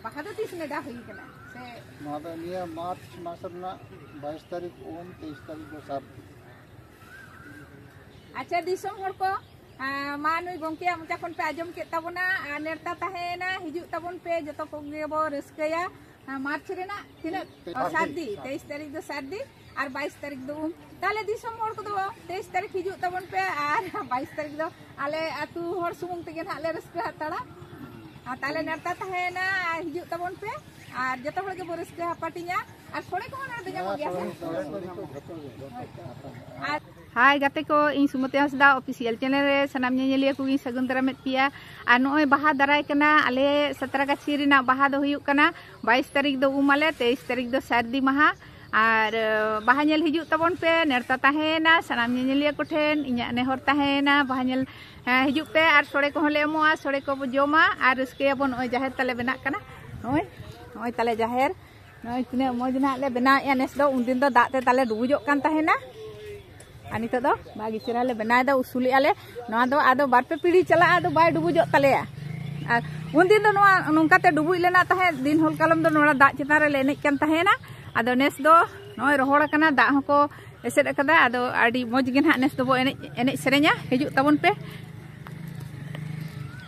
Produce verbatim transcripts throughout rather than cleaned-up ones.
ᱵᱟᱦᱟ ᱫᱚ ᱛᱤᱥ ᱱᱮᱰᱟ ᱦᱩᱭ ᱠᱟᱱᱟ ᱥᱮ? ᱱᱚᱣᱟ ᱫᱚ ᱱᱤᱭᱟᱹ ᱢᱟᱨᱪ ᱢᱟᱥ ᱨᱮᱱᱟᱜ ᱵᱟᱭᱤᱥ ᱛᱟᱹᱨᱤᱠᱷ ᱩᱢ, ᱛᱮᱭᱤᱥ ᱛᱟᱹᱨᱤᱠᱷ ᱫᱚ ᱥᱟᱨᱫᱤ᱾ ᱟᱪᱪᱷᱟ, ᱫᱤᱥᱚᱢ ᱦᱚᱲ ᱠᱚ, ᱟᱸ, ᱢᱟ ᱱᱩᱭ ᱜᱚᱢᱠᱮᱭᱟᱜ ᱢᱚᱪᱟ ᱠᱷᱚᱱ ᱯᱮ ᱟᱸᱡᱚᱢ ᱠᱮᱫ ᱛᱟᱵᱚᱱᱟ᱾ ᱟᱨ ᱱᱮᱣᱛᱟ ᱛᱟᱦᱮᱸᱭᱮᱱᱟ, ᱦᱤᱡᱩᱜ ᱛᱟᱵᱚᱱ ᱯᱮ, ᱡᱚᱛᱚ ᱠᱚᱜᱮ ᱵᱚ ᱨᱟᱹᱥᱠᱟᱹᱭᱟ᱾ ᱦᱮᱸ, ᱢᱟᱨᱪ ᱨᱮᱱᱟᱜ ᱛᱤᱱᱟᱹᱜ? ᱚ, ᱥᱟᱨᱫᱤ᱾ ᱥᱟᱨᱫᱤ, ᱛᱮᱭᱤᱥ ᱛᱟᱹᱨᱤᱠᱷ ᱫᱚ ᱥᱟᱨᱫᱤ ᱟᱨ ᱵᱟᱭᱤᱥ ᱛᱟᱹᱨᱤᱠᱷ ᱫᱚ ᱩᱢ᱾ ᱛᱟᱦᱞᱮ ᱫᱤᱥᱚᱢ ᱦᱚᱲ ᱠᱚᱫᱚ ᱛᱮᱭᱤᱥ ᱛᱟᱹᱨᱤᱠᱷ ᱦᱤᱡᱩᱜ ᱛᱟᱵᱚᱱ ᱯᱮ ᱟᱨ ᱵᱟᱭᱤᱥ ᱛᱟᱹᱨᱤᱠᱷ ᱫᱚ ᱟᱞᱮ ᱟᱹᱛᱩ ᱦᱚᱲ ᱥᱩᱢᱩᱝ ᱛᱮᱜᱮ ᱱᱟᱦᱟᱜ ᱞᱮ ᱨᱟᱹᱥᱠᱟᱹ ᱦᱟᱛᱟᱲᱟ᱾ ᱟᱨ ᱛᱟᱦᱞᱮ ᱱᱮᱣᱛᱟ ᱛᱟᱦᱮᱸᱭᱮᱱᱟ, ᱦᱤᱡᱩᱜ ᱛᱟᱵᱚᱱ ᱯᱮ ᱟᱨ ᱡᱚᱛᱚ ᱦᱚᱲ ᱜᱮᱵᱚ ᱨᱟᱹᱥᱠᱟᱹ ᱦᱟᱯᱟᱴᱤᱧᱟ᱾ ᱟᱨ ᱥᱚᱲᱮ ᱠᱚᱦᱚᱸ ᱱᱚᱰᱮ ᱧᱟᱢᱚᱜ ᱜᱮᱭᱟ ᱥᱮ? ᱦᱳᱭ᱾ ᱟᱨ ᱦᱟᱭ ᱜᱟᱛᱮ ᱠᱚ, ᱤᱧ ᱥᱩᱢᱚᱛᱤ ᱦᱟᱸᱥᱫᱟ ᱚᱯᱷᱤᱥᱤᱭᱟᱞ ᱪᱮᱱᱮᱞ ᱨᱮ ᱥᱟᱱᱟᱢ ᱧᱮᱧᱮᱞᱤᱭᱟᱹ ᱠᱚᱜᱮᱧ ᱥᱟᱹᱜᱩᱱ ᱫᱟᱨᱟᱢᱮᱫ ᱯᱮᱭᱟ᱾ ᱟᱨ ᱱᱚᱜᱼᱚᱭ ᱵᱟᱦᱟ ᱫᱟᱨᱟᱭ ᱠᱟᱱᱟ, ᱟᱞᱮ ᱥᱟᱛᱨᱟᱜᱟᱪᱷᱤ ᱨᱮᱱᱟᱜ ᱵᱟᱦᱟ ᱫᱚ ᱦᱩᱭᱩᱜ ᱠᱟᱱᱟ ᱵᱟᱭᱤᱥ ᱛᱟᱹᱨᱤᱠᱷ ᱫᱚ ᱩᱢ ᱟᱞᱮ, ᱛᱮᱭᱤᱥ ᱛᱟᱹᱨᱤᱠᱷ ᱫᱚ ᱥᱟᱹᱨᱫᱤ ᱢᱟᱦᱟ᱾ ᱟᱨ, ᱟᱸ, ᱵᱟᱦᱟ ᱧᱮᱞ ᱦᱤᱡᱩᱜ ᱛᱟᱵᱚᱱ ᱯᱮ, ᱱᱮᱣᱛᱟ ᱛᱟᱦᱮᱸᱭᱮᱱᱟ ᱥᱟᱱᱟᱢ ᱧᱮᱧᱮᱞᱤᱭᱟᱹ ᱠᱚᱴᱷᱮᱱ ᱤᱧᱟᱹᱜ ᱱᱮᱦᱚᱨ ᱛᱟᱦᱮᱸᱭᱮᱱᱟ, ᱵᱟᱦᱟ ᱧᱮᱞ, ᱦᱮᱸ, ᱦᱤᱡᱩᱜ ᱯᱮ ᱟᱨ ᱥᱚᱲᱮ ᱠᱚᱦᱚᱸ ᱞᱮ ᱮᱢᱚᱜᱼᱟ, ᱥᱚᱲᱮ ᱠᱚᱵᱚ ᱡᱚᱢᱟ ᱟᱨ ᱨᱟᱹᱥᱠᱟᱹᱭᱟᱵᱚᱱ᱾ ᱱᱚᱜᱼᱚᱭ ᱡᱟᱦᱮᱨ ᱛᱟᱞᱮ ᱵᱮᱱᱟᱜ ᱠᱟᱱᱟ, ᱱᱚᱜᱼᱚᱭ, ᱱᱚᱜᱼᱚᱭ ᱛᱟᱞᱮ ᱡᱟᱦᱮᱨ᱾ ᱱᱚᱜᱼᱚᱭ ᱛᱤᱱᱟᱹᱜ ᱢᱚᱡᱽ ᱱᱟᱦᱟᱜ ᱞᱮ ᱵᱮᱱᱟᱣᱮᱫᱼᱟ ᱱᱮᱥ ᱫᱚ, ᱩᱱᱫᱤᱱ ᱫᱚ ᱫᱟᱜ ᱛᱮ ᱛᱟᱞᱮ ᱰᱩᱵᱩᱡᱚᱜ ᱠᱟᱱ ᱛᱟᱦᱮᱱᱟ᱾ ᱟᱨ ᱱᱤᱛᱚᱜ ᱫᱚ ᱵᱷᱟᱜᱮ ᱪᱮᱦᱨᱟ ᱞᱮ ᱵᱮᱱᱟᱣᱮᱫᱟ, ᱩᱥᱩᱞᱮᱫᱼᱟ ᱞᱮ᱾ ᱱᱚᱣᱟ ᱫᱚ ᱟᱫᱚ ᱵᱟᱨ ᱯᱮ ᱯᱤᱲᱦᱤ ᱪᱟᱞᱟᱜᱼᱟ, ᱟᱫᱚ ᱵᱟᱭ ᱰᱩᱵᱩᱡᱚᱜ ᱛᱟᱞᱮᱭᱟ᱾ ᱟᱨ ᱩᱱᱫᱤᱱ ᱫᱚ ᱱᱚᱣᱟ ᱱᱚᱝᱠᱟ ᱛᱮ ᱰᱩᱵᱩᱡ ᱞᱮᱱᱟ ᱛᱟᱦᱮᱸᱫ, ᱫᱤᱱ ᱦᱚᱞ ᱠᱟᱞᱚᱢ ᱫᱚ ᱱᱚᱣᱟ ᱫᱟᱜ ᱪᱮᱛᱟᱱ ᱨᱮᱞᱮ ᱮᱱᱮᱡ ᱠᱟᱱ ᱛᱟᱦᱮᱱᱟ᱾ ᱟᱫᱚ ᱱᱮᱥ ᱫᱚ ᱱᱚᱜᱼᱚᱭ ᱨᱚᱦᱚᱲ ᱟᱠᱟᱱᱟ, ᱫᱟᱜ ᱦᱚᱸᱠᱚ ᱮᱥᱮᱫ ᱟᱠᱟᱫᱟ᱾ ᱟᱫᱚ ᱟᱹᱰᱤ ᱢᱚᱡᱽ ᱜᱮ ᱱᱟᱦᱟᱜ ᱱᱮᱥ ᱫᱚᱵᱚ ᱮᱱᱮᱡ, ᱮᱱᱮᱡ ᱥᱮᱨᱮᱧᱟ᱾ ᱦᱤᱡᱩᱜ ᱛᱟᱵᱚᱱ ᱯᱮ᱾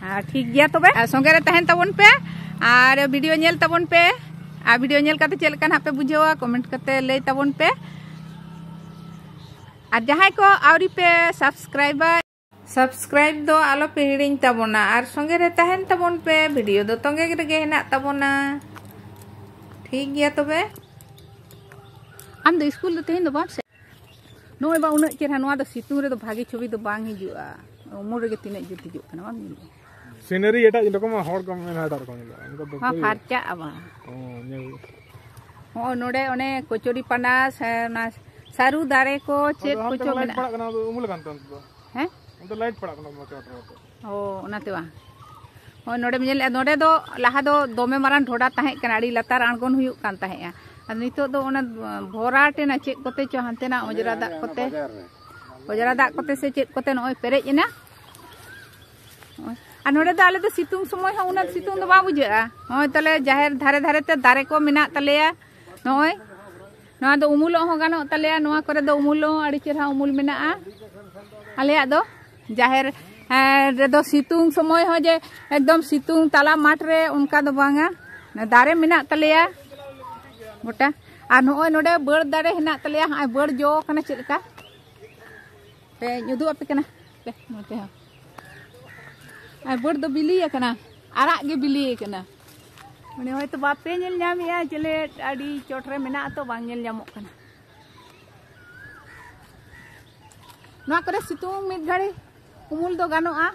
ᱟᱨ ᱴᱷᱤᱠ ᱜᱮᱭᱟ ᱛᱚᱵᱮ, ᱟᱨ ᱥᱚᱸᱜᱮ ᱨᱮ ᱛᱟᱦᱮᱱ ᱛᱟᱵᱚᱱ ᱯᱮ ᱟᱨ ᱵᱷᱤᱰᱤᱭᱳ ᱧᱮᱞ ᱛᱟᱵᱚᱱ ᱯᱮ᱾ ᱟᱨ ᱵᱷᱤᱰᱤᱭᱳ ᱧᱮᱞ ᱠᱟᱛᱮ ᱪᱮᱫ ᱞᱮᱠᱟ ᱱᱟᱦᱟᱜ ᱯᱮ ᱵᱩᱡᱷᱟᱹᱣᱟ, ᱠᱚᱢᱮᱱᱴ ᱠᱟᱛᱮ ᱞᱟᱹᱭ ᱛᱟᱵᱚᱱ ᱯᱮ᱾ ᱟᱨ ᱡᱟᱦᱟᱸᱭ ᱠᱚ ᱟᱹᱣᱨᱤ ᱯᱮ ᱥᱟᱵᱥᱠᱨᱟᱭᱤᱵᱟ, ᱥᱟᱵᱥᱠᱨᱟᱭᱤᱵ ᱫᱚ ᱟᱞᱚ ᱯᱮ ᱦᱤᱲᱤᱧ ᱛᱟᱵᱚᱱᱟ ᱟᱨ ᱥᱚᱸᱜᱮ ᱨᱮ ᱛᱟᱦᱮᱱ ᱛᱟᱵᱚᱱ ᱯᱮ, ᱵᱷᱤᱰᱤᱭᱳ ᱫᱚ ᱛᱚᱸᱜᱮ ᱨᱮᱜᱮ ᱦᱮᱱᱟᱜ ᱛᱟᱵᱚᱱᱟ᱾ ᱴᱷᱤᱠ ᱜᱮᱭᱟ ᱛᱚᱵᱮ᱾ ᱟᱢ ᱫᱚ ᱥᱠᱩᱞ ᱫᱚ ᱛᱮᱦᱮᱧ ᱫᱚ ᱵᱟᱢ ᱥᱮ-, ᱱᱚᱜᱼᱚᱭ ᱵᱟ, ᱩᱱᱟᱹᱜ ᱪᱮᱦᱨᱟ, ᱱᱚᱣᱟ ᱫᱚ ᱥᱤᱛᱩᱝ ᱨᱮᱫᱚ ᱵᱷᱟᱜᱮ ᱪᱷᱚᱵᱤ ᱫᱚ ᱵᱟᱝ ᱦᱤᱡᱩᱜᱼᱟ, ᱩᱢᱩᱞ ᱨᱮᱜᱮ ᱛᱤᱱᱟᱹᱜ ᱡᱩᱛ ᱦᱤᱡᱩᱜ ᱠᱟᱱᱟ, ᱵᱟᱢ ᱧᱮᱞ ᱮᱫᱟ? ᱥᱤᱱᱟᱨᱤ ᱮᱴᱟᱜ ᱨᱚᱠᱚᱢ, ᱦᱚᱲ ᱠᱚ ᱢᱮᱱᱟ ᱮᱴᱟᱜ ᱨᱚᱠᱚᱢ ᱧᱮᱞᱚᱜᱼᱟ᱾ ᱩᱱᱠᱩ ᱫᱚ ᱦᱚᱸ, ᱯᱩᱨᱟᱹ ᱯᱷᱟᱨᱪᱟᱜᱼᱟ ᱵᱟᱝ᱾ ᱚ, ᱧᱮᱞ ᱦᱩᱭᱩᱜᱼᱟ᱾ ᱦᱚᱸᱜᱼᱚᱭ ᱱᱚᱰᱮ ᱚᱱᱮ ᱠᱚᱪᱩᱨᱤ ᱯᱟᱱᱟ, ᱥᱮ ᱚᱱᱟ ᱥᱟᱹᱨᱩ ᱫᱟᱨᱮ ᱠᱚ ᱪᱮᱫ ᱟᱫᱚ ᱦᱟᱱᱛᱮ ᱠᱚᱪᱚ ᱢᱟ ᱞᱟᱭᱤᱴ ᱢᱮᱱᱟᱜ᱾ ᱯᱟᱲᱟᱜ ᱠᱟᱱᱟ, ᱟᱫᱚ ᱩᱢᱩᱞ ᱟᱠᱟᱱ ᱛᱮ ᱚᱱᱛᱮ ᱫᱚ᱾ ᱦᱮᱸ? ᱚᱱᱛᱮ ᱞᱟᱭᱤᱴ ᱯᱟᱲᱟᱜ ᱠᱟᱱᱟ ᱢᱚᱪᱟ ᱨᱮ᱾ ᱚ, ᱚᱱᱟᱛᱮ ᱵᱟᱝ᱾ ᱦᱳᱭ, ᱱᱚᱰᱮᱢ ᱧᱮᱞᱮᱫᱼᱟ, ᱱᱚᱰᱮ ᱫᱚ ᱞᱟᱦᱟ ᱫᱚ ᱫᱚᱢᱮ ᱢᱟᱨᱟᱝ ᱰᱷᱚᱰᱟ ᱛᱟᱦᱮᱸ ᱠᱟᱱᱟ, ᱟᱹᱰᱤ ᱞᱟᱛᱟᱨ ᱟᱬᱜᱚᱱ ᱦᱩᱭᱩᱜ ᱠᱟᱱ ᱛᱟᱦᱮᱸᱫᱼᱟ᱾ ᱟᱫᱚ ᱱᱤᱛᱚᱜ ᱫᱚ ᱚᱱᱟ ᱵᱷᱚᱨᱟᱴ ᱮᱱᱟ, ᱪᱮᱫ ᱠᱚᱛᱮ ᱪᱚ ᱦᱟᱱᱛᱮᱱᱟᱜ ᱚᱡᱽᱨᱟ ᱫᱟᱜ ᱠᱚᱛᱮ, ᱚᱡᱽᱨᱟ ᱫᱟᱜ ᱠᱚᱛᱮ ᱥᱮ ᱪᱮᱫ ᱠᱚᱛᱮ ᱱᱚᱜᱼᱚᱭ ᱯᱮᱨᱮᱡ ᱮᱱᱟ᱾ ᱱᱚᱜᱼᱚᱭ᱾ ᱟᱨ ᱱᱚᱰᱮ ᱫᱚ ᱟᱞᱮ ᱫᱚ ᱥᱤᱛᱩᱝ ᱥᱚᱢᱚᱭ ᱦᱚᱸ ᱩᱱᱟᱹᱜ ᱥᱤᱛᱩᱝ ᱫᱚ ᱵᱟᱝ ᱵᱩᱡᱷᱟᱹᱜᱼᱟ᱾ ᱱᱚᱜᱼᱚᱭ ᱛᱟᱞᱮ ᱡᱟᱦᱮᱨ ᱫᱷᱟᱨᱮ ᱫᱷᱟᱨᱮ ᱛᱮ ᱫᱟᱨᱮ ᱠᱚ ᱢᱮᱱᱟᱜ ᱛᱟᱞᱮᱭᱟ᱾ ᱱᱚᱜᱼᱚᱭ ᱱᱚᱣᱟ ᱫᱚ ᱩᱢᱩᱞᱚᱜ ᱦᱚᱸ ᱜᱟᱱᱚᱜ ᱛᱟᱞᱮᱭᱟ᱾ ᱱᱚᱣᱟ ᱠᱚᱨᱮ ᱫᱚ ᱩᱢᱩᱞᱚᱜ ᱦᱚᱸ ᱟᱹᱰᱤ ᱪᱮᱦᱨᱟ ᱩᱢᱩᱞ ᱢᱮᱱᱟᱜᱼᱟ᱾ ᱟᱞᱮᱭᱟᱜ ᱫᱚ ᱡᱟᱦᱮᱨ, ᱮᱸ, ᱨᱮᱫᱚ ᱥᱤᱛᱩᱝ ᱥᱚᱢᱚᱭ ᱦᱚᱸ ᱡᱮ ᱮᱠᱫᱚᱢ ᱥᱤᱛᱩᱝ ᱛᱟᱞᱟ ᱢᱟᱴᱷ ᱨᱮ, ᱚᱱᱠᱟ ᱫᱚ ᱵᱟᱝᱟ᱾ ᱫᱟᱨᱮ ᱢᱮᱱᱟᱜ ᱛᱟᱞᱮᱭᱟ ᱜᱚᱴᱟ᱾ ᱟᱨ ᱱᱚᱜᱼᱚᱭ ᱱᱚᱰᱮ ᱵᱟᱹᱲ ᱫᱟᱨᱮ ᱦᱮᱱᱟᱜ ᱛᱟᱞᱮᱭᱟ᱾ ᱦᱚᱸᱜᱼᱚᱭ ᱵᱟᱹᱲ ᱡᱚ ᱠᱟᱱᱟ ᱪᱮᱫ ᱞᱮᱠᱟ, ᱯᱮ ᱩᱫᱩᱜ ᱟᱯᱮ ᱠᱟᱱᱟ᱾ ᱯᱮ, ᱱᱚᱛᱮ ᱦᱚᱸ᱾ ᱟᱨ ᱵᱟᱹᱲ ᱫᱚ ᱵᱤᱞᱤ ᱟᱠᱟᱱᱟ, ᱟᱨᱟᱜ ᱜᱮ ᱵᱤᱞᱤ ᱟᱠᱟᱱᱟ᱾ ᱢᱟᱱᱮ ᱦᱚᱭᱛᱳ ᱵᱟᱯᱮ ᱧᱮᱞ ᱧᱟᱢᱮᱜᱼᱟ, ᱪᱮᱞᱮ ᱟᱹᱰᱤ ᱪᱚᱴ ᱨᱮ ᱢᱮᱱᱟᱜ ᱛᱚ, ᱵᱟᱝ ᱧᱮᱞ ᱧᱟᱢᱚᱜ ᱠᱟᱱᱟ᱾ ᱱᱚᱣᱟ ᱠᱚᱨᱮ ᱥᱤᱛᱩᱝ ᱢᱤᱫ ᱜᱷᱟᱹᱲᱤ ᱩᱢᱩᱞ ᱫᱚ ᱜᱟᱱᱚᱜᱼᱟ᱾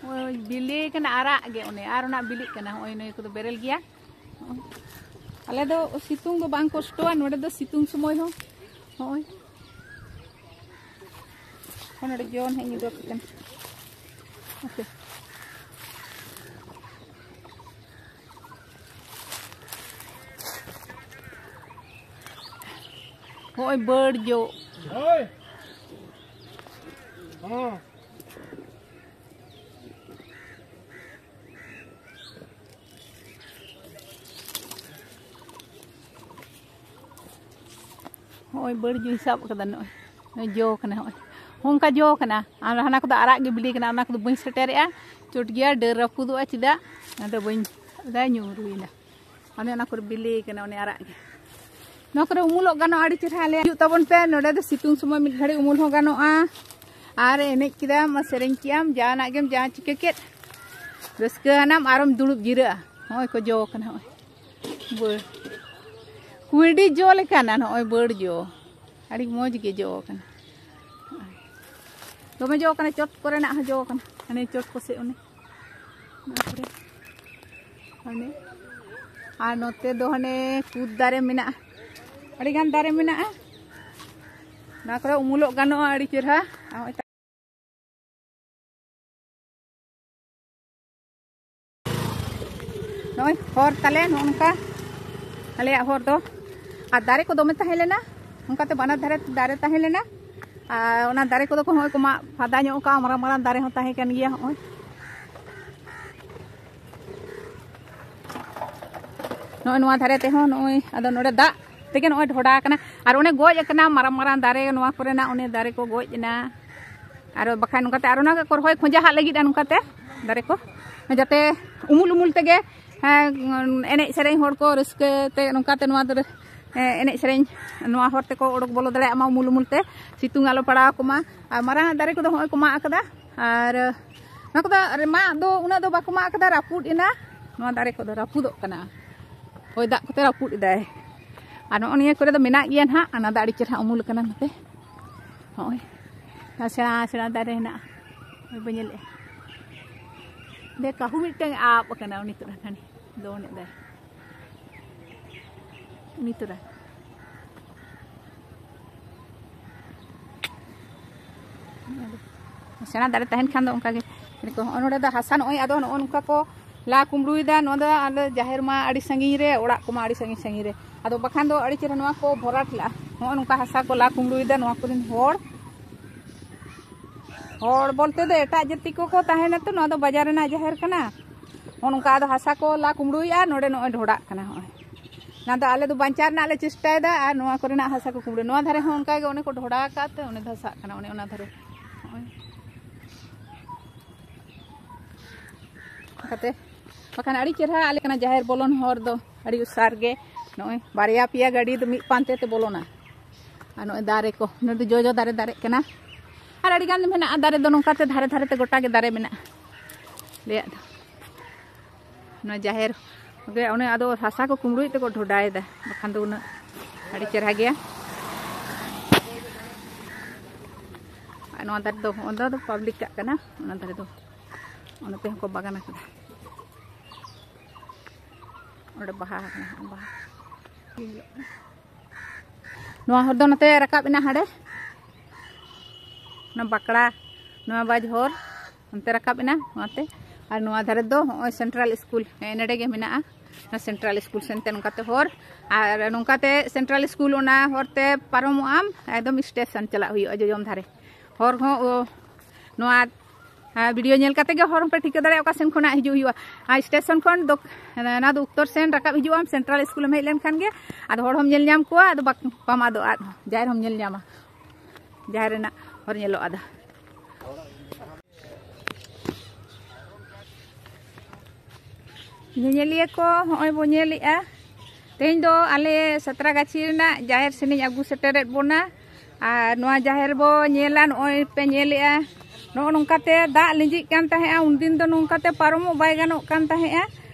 ᱳᱭ ᱵᱤᱞᱤ ᱠᱟᱱᱟ, ᱟᱨᱟᱜ ᱜᱮ ᱚᱱᱮ, ᱟᱨ ᱚᱱᱟ ᱵᱤᱞᱤᱜ ᱠᱟᱱᱟ᱾ ᱦᱚᱸᱜᱼᱚᱭ ᱱᱤᱭᱟᱹ ᱠᱚᱫᱚ ᱵᱮᱨᱮᱞ ᱜᱮᱭᱟ᱾ ᱟᱞᱮ ᱫᱚ ᱥᱤᱛᱩᱝ ᱫᱚ ᱵᱟᱝ ᱠᱚᱥᱴᱚᱣᱟ ᱱᱚᱰᱮ ᱫᱚ, ᱥᱤᱛᱩᱝ ᱥᱚᱢᱚᱭ ᱦᱚᱸ᱾ ᱦᱚᱸᱜᱼᱚᱭ ᱱᱚᱰᱮ ᱡᱚ ᱱᱟᱦᱟᱜ ᱤᱧ ᱩᱫᱩᱜ ᱟᱯᱮ ᱠᱟᱱᱟ᱾ ᱦᱟᱯᱮ᱾ ᱦᱚᱸᱜᱼᱚᱭ ᱵᱟᱹᱲ ᱡᱚ᱾ ᱦᱳᱭ᱾ ᱦᱚᱸ᱾ ᱦᱚᱸᱜᱼᱚᱭ ᱵᱟᱹᱲ ᱡᱚᱧ ᱥᱟᱵ ᱠᱟᱫᱟ, ᱱᱚᱜᱼᱚᱭ, ᱱᱚᱜᱼᱚᱭ ᱡᱚ ᱠᱟᱱᱟ, ᱦᱚᱸᱜᱼᱚᱭ ᱦᱚᱸ ᱚᱱᱠᱟ ᱡᱚ ᱠᱟᱱᱟ᱾ ᱟᱨ ᱦᱟᱱᱟ ᱠᱚᱫᱚ ᱟᱨᱟᱜ ᱜᱮ ᱵᱤᱞᱤ ᱠᱟᱱᱟ, ᱚᱱᱟ ᱠᱚᱫᱚ ᱵᱟᱹᱧ ᱥᱮᱴᱮᱨᱮᱜᱼᱟ᱾ ᱪᱚᱴ ᱜᱮᱭᱟ, ᱰᱟᱹᱨ ᱨᱟᱹᱯᱩᱫᱚᱜᱼᱟ ᱪᱮᱫᱟᱜ, ᱚᱱᱟᱛᱮ ᱵᱟᱹᱧ, ᱫᱟᱭ ᱧᱩᱨᱩᱭᱮᱱᱟ᱾ ᱚᱱᱮ ᱚᱱᱟ ᱠᱚᱨᱮ ᱵᱤᱞᱤ ᱠᱟᱱᱟ, ᱚᱱᱮ ᱟᱨᱟᱜ ᱜᱮ᱾ ᱱᱚᱣᱟ ᱠᱚᱨᱮ ᱩᱢᱩᱞᱚᱜ ᱜᱟᱱᱚᱜᱼᱟ ᱟᱹᱰᱤ ᱪᱮᱦᱨᱟ᱾ ᱟᱞᱮ ᱦᱤᱡᱩᱜ ᱛᱟᱵᱚᱱ ᱯᱮ, ᱱᱚᱰᱮ ᱫᱚ ᱥᱤᱛᱩᱝ ᱥᱚᱢᱚᱭ ᱢᱤᱫ ᱜᱷᱟᱹᱲᱤᱡ ᱩᱢᱩᱞ ᱦᱚᱸ ᱜᱟᱱᱚᱜᱼᱟ᱾ ᱟᱨ ᱮᱱᱮᱡ ᱠᱮᱫᱟᱢ, ᱟᱨ ᱥᱮᱨᱮᱧ ᱠᱮᱫᱟᱢ, ᱡᱟᱦᱟᱱᱟᱜ ᱜᱮᱢ ᱡᱟᱦᱟᱸ ᱪᱤᱠᱟᱹ ᱠᱮᱫ, ᱨᱟᱹᱥᱠᱟᱹ ᱟᱱᱟᱢ, ᱟᱨᱮᱢ ᱫᱩᱲᱩᱵ ᱡᱤᱨᱟᱹᱜᱼᱟ᱾ ᱦᱚᱸᱜᱼᱚᱭ ᱠᱚ ᱡᱚ ᱠᱟᱱᱟ, ᱦᱚᱸᱜᱼᱚᱭ᱾ ᱵᱟᱹᱲ᱾ ᱠᱩᱸᱭᱰᱤ ᱡᱚ ᱞᱮᱠᱟᱱᱟ ᱱᱚᱜᱼᱚᱭ ᱵᱟᱹᱲ ᱡᱚ᱾ ᱟᱹᱰᱤ ᱢᱚᱡᱽ ᱜᱮ ᱡᱚ ᱠᱟᱱᱟ᱾ ᱫᱚᱢᱮ ᱡᱚ ᱠᱟᱱᱟ, ᱪᱚᱴ ᱠᱚᱨᱮᱱᱟᱜ ᱦᱚᱸ ᱡᱚ ᱠᱟᱱᱟ᱾ ᱦᱟᱱᱮ ᱪᱚᱴ ᱠᱚᱥᱮᱫ ᱚᱱᱮ᱾ ᱚᱱᱟ ᱠᱚᱨᱮ᱾ ᱦᱟᱱᱮ᱾ ᱟᱨ ᱱᱚᱛᱮ ᱫᱚ ᱦᱟᱱᱮ ᱠᱩᱫ ᱫᱟᱨᱮ ᱢᱮᱱᱟᱜᱼᱟ᱾ ᱟᱹᱰᱤ ᱜᱟᱱ ᱫᱟᱨᱮ ᱢᱮᱱᱟᱜᱼᱟ᱾ ᱚᱱᱟ ᱠᱚᱨᱮ ᱩᱢᱩᱞᱚᱜ ᱜᱟᱱᱚᱜᱼᱟ ᱟᱹᱰᱤ ᱪᱮᱦᱨᱟ᱾ ᱟᱨ ᱱᱚᱜᱼᱚᱭ ᱱᱚᱜᱼᱚᱭ ᱦᱚᱨ ᱛᱟᱞᱮ ᱱᱚᱜᱼᱚ ᱱᱚᱝᱠᱟ ᱟᱞᱮᱭᱟᱜ ᱦᱚᱨ ᱫᱚ᱾ ᱟᱨ ᱫᱟᱨᱮ ᱠᱚ ᱫᱚᱢᱮ ᱛᱟᱦᱮᱸ ᱞᱮᱱᱟ, ᱚᱱᱠᱟᱛᱮ ᱵᱟᱱᱟᱨ ᱫᱷᱟᱨᱮ ᱫᱟᱨᱮ ᱛᱟᱦᱮᱸ ᱞᱮᱱᱟ᱾ ᱟᱨ ᱚᱱᱟ ᱫᱟᱨᱮ ᱠᱚᱫᱚ ᱠᱚ ᱦᱚᱸᱜᱼᱚᱭ ᱠᱚ ᱢᱟᱜ ᱯᱷᱟᱫᱟ ᱧᱚᱜ ᱠᱟᱜᱼᱟ, ᱢᱟᱨᱟᱝ ᱢᱟᱨᱟᱝ ᱫᱟᱨᱮ ᱦᱚᱸ ᱛᱟᱦᱮᱸ ᱠᱟᱱ ᱜᱮᱭᱟ᱾ ᱦᱚᱸᱜᱼᱚᱭ ᱱᱚᱜᱼᱚᱭ ᱱᱚᱣᱟ ᱫᱷᱟᱨᱮ ᱛᱮᱦᱚᱸ ᱱᱚᱜᱼᱚᱭ, ᱟᱫᱚ ᱱᱚᱰᱮ ᱫᱟᱜ ᱛᱮᱜᱮ ᱱᱚᱜᱼᱚᱭ ᱰᱷᱚᱰᱟ ᱟᱠᱟᱱᱟ᱾ ᱟᱨ ᱚᱱᱮ ᱜᱚᱡ ᱟᱠᱟᱱᱟ ᱢᱟᱨᱟᱝ ᱢᱟᱨᱟᱝ ᱫᱟᱨᱮ, ᱱᱚᱣᱟ ᱠᱚᱨᱮᱱᱟᱜ ᱚᱱᱮ ᱫᱟᱨᱮ ᱠᱚ ᱜᱚᱡ ᱮᱱᱟ᱾ ᱟᱨ ᱵᱟᱠᱷᱟᱱ ᱱᱚᱝᱠᱟᱛᱮ ᱟᱨ ᱚᱱᱟ ᱠᱚ ᱨᱚᱦᱚᱭ ᱠᱷᱚᱸᱡᱟ ᱦᱟᱜ ᱞᱟᱹᱜᱤᱫ ᱟᱨ ᱱᱚᱝᱠᱟᱛᱮ ᱫᱟᱨᱮ ᱠᱚ, ᱡᱟᱛᱮ ᱩᱢᱩᱞ ᱩᱢᱩᱞ ᱛᱮᱜᱮ, ᱦᱮᱸ, ᱮᱱᱮᱡ ᱥᱮᱨᱮᱧ ᱦᱚᱲ ᱠᱚ ᱨᱟᱹᱥᱠᱟᱹ ᱛᱮ ᱱᱚᱝᱠᱟᱛᱮ ᱱᱚᱣᱟ ᱫᱚ, ᱦᱮᱸ, ᱮᱱᱮᱡ ᱥᱮᱨᱮᱧ ᱱᱚᱣᱟ ᱦᱚᱨ ᱛᱮᱠᱚ ᱚᱰᱚᱠ ᱵᱚᱞᱚ ᱫᱟᱲᱮᱭᱟᱜ ᱢᱟ ᱩᱢᱩᱞ ᱩᱢᱩᱞ ᱛᱮ, ᱥᱤᱛᱩᱝ ᱟᱞᱚ ᱯᱟᱲᱟᱣ ᱟᱠᱚ ᱢᱟ᱾ ᱟᱨ ᱢᱟᱨᱟᱝ ᱟᱜ ᱫᱟᱨᱮ ᱠᱚᱫᱚ ᱦᱚᱸᱜᱼᱚᱭ ᱠᱚ ᱢᱟᱜ ᱟᱠᱟᱫᱟ᱾ ᱟᱨ ᱱᱚᱣᱟ ᱠᱚᱫᱚ ᱢᱟᱜ ᱫᱚ ᱩᱱᱟᱹᱜ ᱫᱚ ᱵᱟᱠᱚ ᱢᱟᱜ ᱟᱠᱟᱫᱟ, ᱨᱟᱹᱯᱩᱫ ᱮᱱᱟ᱾ ᱱᱚᱣᱟ ᱫᱟᱨᱮ ᱠᱚᱫᱚ ᱨᱟᱹᱯᱩᱫᱚᱜ ᱠᱟᱱᱟ, ᱦᱚᱭ ᱫᱟᱜ ᱠᱚᱛᱮ ᱨᱟᱹᱯᱩᱫ ᱮᱫᱟᱭ᱾ ᱟᱨ ᱱᱚᱜᱼᱚ ᱱᱤᱭᱟᱹ ᱠᱚᱨᱮ ᱫᱚ ᱢᱮᱱᱟᱜ ᱜᱮᱭᱟ ᱱᱟᱦᱟᱜ, ᱚᱱᱟ ᱫᱚ ᱟᱹᱰᱤ ᱪᱮᱦᱨᱟ ᱩᱢᱩᱞ ᱟᱠᱟᱱᱟ ᱱᱚᱛᱮ᱾ ᱦᱚᱸᱜᱼᱚᱭ ᱥᱮᱬᱟ ᱥᱮᱬᱟ ᱫᱟᱨᱮ ᱦᱮᱱᱟᱜᱼᱟ, ᱦᱚᱸᱜᱼᱚᱭ ᱵᱟᱹᱧ ᱧᱮᱞᱮᱫᱼᱟ᱾ ᱫᱮ ᱠᱟᱹᱦᱩ ᱢᱤᱫᱴᱟᱝ ᱟᱵ ᱟᱠᱟᱱᱟ, ᱩᱱᱤ ᱛᱚᱨᱟ ᱠᱷᱟᱱᱤ ᱫᱚᱱ ᱮᱫᱟᱭ᱾ ᱩᱱᱤ ᱛᱚᱨᱟ᱾ ᱥᱮᱬᱟ ᱫᱟᱨᱮ ᱛᱟᱦᱮᱱ ᱠᱷᱟᱱ ᱫᱚ ᱚᱱᱠᱟ ᱜᱮ᱾ ᱱᱤᱛᱚᱜ ᱦᱚᱸᱜᱼᱚ ᱱᱚᱰᱮ ᱫᱚ ᱦᱟᱥᱟ ᱱᱚᱜᱼᱚᱭ ᱟᱫᱚ ᱱᱚᱜᱼᱚ ᱱᱚᱝᱠᱟ ᱠᱚ ᱞᱟ ᱠᱩᱢᱵᱽᱲᱩᱭᱮᱫᱟ᱾ ᱱᱚᱣᱟ ᱫᱚ ᱟᱞᱮ ᱡᱟᱦᱮᱨ ᱢᱟ ᱟᱹᱰᱤ ᱥᱟᱺᱜᱤᱧ ᱨᱮ, ᱚᱲᱟᱜ ᱠᱚᱢᱟ ᱟᱹᱰᱤ ᱥᱟᱺᱜᱤᱧ ᱥᱟᱺᱜᱤᱧ ᱨᱮ᱾ ᱟᱫᱚ ᱵᱟᱠᱷᱟᱱ ᱫᱚ ᱟᱹᱰᱤ ᱪᱮᱦᱨᱟ ᱱᱚᱣᱟ ᱠᱚ ᱵᱷᱚᱨᱟᱴ ᱞᱟᱜᱼᱟ᱾ ᱱᱚᱜᱼᱚ ᱱᱚᱝᱠᱟ ᱦᱟᱥᱟ ᱠᱚ ᱞᱟ ᱠᱩᱢᱵᱽᱲᱩᱭᱮᱫᱟ ᱱᱚᱣᱟ ᱠᱚᱨᱮᱱ ᱦᱚᱲ᱾ ᱦᱚᱲ ᱵᱚᱞᱛᱮ ᱫᱚ ᱮᱴᱟᱜ ᱡᱟᱹᱛᱤ ᱠᱚᱠᱚ ᱛᱟᱦᱮᱱᱟ ᱛᱚ, ᱱᱚᱣᱟ ᱫᱚ ᱵᱟᱡᱟᱨ ᱨᱮᱱᱟᱜ ᱡᱟᱦᱮᱨ ᱠᱟᱱᱟ᱾ ᱱᱚᱜᱼᱚ ᱱᱚᱝᱠᱟ ᱟᱫᱚ ᱦᱟᱥᱟ ᱠᱚ ᱞᱟ ᱠᱩᱢᱵᱽᱲᱩᱭᱮᱫᱼᱟ, ᱱᱚᱰᱮ ᱱᱚᱜᱼᱚᱭ ᱰᱷᱚᱰᱟᱜ ᱠᱟᱱᱟ᱾ ᱦᱚᱸᱜᱼᱚᱭ ᱚᱱᱟ ᱫᱚ ᱟᱞᱮ ᱫᱚ ᱵᱟᱧᱪᱟᱣ ᱨᱮᱱᱟᱜ ᱞᱮ ᱪᱮᱥᱴᱟᱭᱮᱫᱟ᱾ ᱟᱨ ᱱᱚᱣᱟ ᱠᱚᱨᱮᱱᱟᱜ ᱦᱟᱥᱟ ᱠᱚ ᱠᱩᱢᱵᱽᱲᱩ, ᱱᱚᱣᱟ ᱫᱷᱟᱨᱮ ᱦᱚᱸ ᱚᱱᱠᱟ ᱜᱮ ᱚᱱᱮ ᱠᱚ ᱰᱷᱚᱰᱟ ᱟᱠᱟᱫ ᱛᱮ ᱚᱱᱮ ᱫᱷᱟᱥᱟᱜ ᱠᱟᱱᱟ, ᱚᱱᱮ ᱚᱱᱟ ᱫᱷᱟᱨᱮ ᱱᱚᱜᱼᱚᱭ ᱠᱟᱛᱮ᱾ ᱵᱟᱠᱷᱟᱱ ᱟᱹᱰᱤ ᱪᱮᱦᱨᱟ ᱟᱞᱮ ᱠᱟᱱᱟ ᱡᱟᱦᱮᱨ ᱵᱚᱞᱚᱱ ᱦᱚᱨ ᱫᱚ ᱟᱹᱰᱤ ᱩᱥᱟᱹᱨ ᱜᱮ᱾ ᱱᱚᱜᱼᱚᱭ ᱵᱟᱨᱭᱟ ᱯᱮᱭᱟ ᱜᱟᱹᱰᱤ ᱫᱚ ᱢᱤᱫ ᱯᱟᱱᱛᱮ ᱛᱮ ᱵᱚᱞᱚᱱᱟ᱾ ᱟᱨ ᱱᱚᱜᱼᱚᱭ ᱫᱟᱨᱮ ᱠᱚ, ᱱᱚᱰᱮ ᱡᱚᱡᱚ ᱫᱟᱨᱮ ᱫᱟᱨᱮᱜ ᱠᱟᱱᱟ᱾ ᱟᱨ ᱟᱹᱰᱤ ᱜᱟᱱ ᱢᱮᱱᱟᱜᱼᱟ ᱫᱟᱨᱮ ᱫᱚ, ᱱᱚᱝᱠᱟᱛᱮ ᱫᱷᱟᱨᱮ ᱫᱷᱟᱨᱮ ᱛᱮ ᱜᱚᱴᱟ ᱜᱮ ᱫᱟᱨᱮ ᱢᱮᱱᱟᱜᱼᱟ ᱟᱞᱮᱭᱟᱜ ᱫᱚ᱾ ᱱᱚᱣᱟ ᱡᱟᱦᱮᱨ ᱜᱮ ᱚᱱᱮ ᱟᱫᱚ ᱦᱟᱥᱟ ᱠᱚ ᱠᱩᱢᱵᱽᱲᱩᱭᱮᱫ ᱛᱮᱠᱚ ᱰᱷᱚᱰᱟᱭᱮᱫᱟ, ᱵᱟᱠᱷᱟᱱ ᱫᱚ ᱩᱱᱟᱹᱜ ᱟᱹᱰᱤ ᱪᱮᱦᱨᱟ ᱜᱮᱭᱟ᱾ ᱟᱨ ᱱᱚᱣᱟ ᱫᱟᱨᱮ ᱫᱚ, ᱚᱱᱟ ᱫᱚ ᱯᱟᱵᱽᱞᱤᱠ ᱟᱜ ᱠᱟᱱᱟ, ᱚᱱᱟ ᱫᱟᱨᱮ ᱫᱚ ᱚᱱᱟᱛᱮ ᱦᱚᱸᱠᱚ ᱵᱟᱜᱟᱱ ᱟᱠᱟᱫᱟ᱾ ᱚᱸᱰᱮ ᱵᱟᱦᱟ ᱟᱠᱟᱱᱟ, ᱵᱟᱦᱟ ᱧᱮᱞᱚᱜ ᱠᱟᱱᱟ᱾ ᱱᱚᱣᱟ ᱦᱚᱨ ᱫᱚ ᱱᱚᱛᱮ ᱨᱟᱠᱟᱵ ᱮᱱᱟ ᱦᱟᱸᱰᱮ, ᱚᱱᱟ ᱵᱟᱠᱲᱟ, ᱱᱚᱣᱟ ᱵᱟᱡᱽ ᱦᱚᱨ ᱚᱱᱛᱮ ᱨᱟᱠᱟᱵ ᱮᱱᱟ ᱱᱚᱣᱟᱛᱮ᱾ ᱟᱨ ᱱᱚᱣᱟ ᱫᱷᱟᱨᱮ ᱫᱚ ᱦᱚᱸᱜᱼᱚᱭ ᱥᱮᱱᱴᱨᱟᱞ ᱥᱠᱩᱞ, ᱦᱮᱸ, ᱱᱚᱰᱮ ᱜᱮ ᱢᱮᱱᱟᱜᱼᱟ᱾ ᱚᱱᱟ ᱥᱮᱱᱴᱨᱟᱞ ᱥᱠᱩᱞ ᱥᱮᱱᱛᱮ ᱱᱚᱝᱠᱟᱛᱮ ᱦᱚᱨ, ᱟᱨ ᱱᱚᱝᱠᱟᱛᱮ ᱥᱮᱱᱴᱨᱟᱞ ᱥᱠᱩᱞ ᱚᱱᱟ ᱦᱚᱨᱛᱮ ᱯᱟᱨᱚᱢᱚᱜ ᱟᱢ, ᱮᱠᱫᱚᱢ ᱥᱴᱮᱥᱚᱱ ᱪᱟᱞᱟᱜ ᱦᱩᱭᱩᱜᱼᱟ ᱡᱚᱡᱚᱢ ᱫᱷᱟᱨᱮ᱾ ᱦᱚᱨ ᱦᱚᱸ ᱳ, ᱱᱚᱣᱟ ᱟᱨ ᱵᱷᱤᱰᱤᱭᱳ ᱧᱮᱞ ᱠᱟᱛᱮ ᱜᱮ ᱦᱚᱨ ᱦᱚᱸᱯᱮ ᱴᱷᱤᱠᱟᱹ ᱫᱟᱲᱮᱭᱟᱜᱼᱟ ᱚᱠᱟ ᱥᱮᱱ ᱠᱷᱚᱱᱟᱜ ᱦᱤᱡᱩᱜ ᱦᱩᱭᱩᱜᱼᱟ᱾ ᱟᱨ ᱥᱴᱮᱥᱚᱱ ᱠᱷᱚᱱ ᱫᱚ ᱚᱱᱟ ᱫᱚ ᱩᱛᱛᱚᱨ ᱥᱮᱱ ᱨᱟᱠᱟᱵ ᱦᱤᱡᱩᱜᱼᱟᱢ, ᱥᱮᱱᱴᱨᱟᱞ ᱥᱠᱩᱞ ᱮᱢ ᱦᱮᱡ ᱞᱮᱱᱠᱷᱟᱱ ᱜᱮ ᱟᱫᱚ ᱦᱚᱲ ᱦᱚᱸᱢ ᱧᱮᱞ ᱧᱟᱢ ᱠᱚᱣᱟ, ᱟᱫᱚ ᱵᱟᱠ- ᱵᱟᱢ ᱟᱫᱚᱜᱼᱟ, ᱟᱫ ᱦᱚᱸ ᱡᱟᱦᱮᱨ ᱦᱚᱸᱢ ᱧᱮᱞ ᱧᱟᱢᱟ, ᱡᱟᱦᱮᱨ ᱨᱮᱱᱟᱜ ᱦᱚᱨ ᱧᱮᱞᱚᱜᱼᱟ ᱟᱫᱚ᱾ ᱧᱮᱧᱮᱞᱤᱭᱟᱹ ᱠᱚ, ᱦᱚᱸᱜᱼᱚᱭ ᱵᱚ ᱧᱮᱞᱮᱜᱼᱟ, ᱛᱮᱦᱮᱧ ᱫᱚ ᱟᱞᱮ ᱥᱟᱛᱨᱟᱜᱟᱪᱷᱤ ᱨᱮᱱᱟᱜ ᱡᱟᱦᱮᱨ ᱥᱮᱱᱤᱧ ᱟᱹᱜᱩ ᱥᱮᱴᱮᱨᱮᱫ ᱵᱚᱱᱟ᱾ ᱟᱨ ᱱᱚᱣᱟ ᱡᱟᱦᱮᱨ ᱵᱚ ᱧᱮᱞᱟ, ᱱᱚᱜᱼᱚᱭ ᱯᱮ ᱧᱮᱞᱮᱜᱼᱟ, ᱱᱚᱜᱼᱚ ᱱᱚᱝᱠᱟᱛᱮ ᱫᱟᱜ ᱞᱤᱸᱡᱤᱜ ᱠᱟᱱ ᱛᱟᱦᱮᱸᱜᱼᱟ᱾ ᱩᱱᱫᱤᱱ ᱫᱚ ᱱᱚᱝᱠᱟᱛᱮ ᱯᱟᱨᱚᱢᱚᱜ ᱵᱟᱭ ᱜᱟᱱᱚᱜ ᱠᱟᱱ ᱛᱟᱦᱮᱸᱜᱼᱟ᱾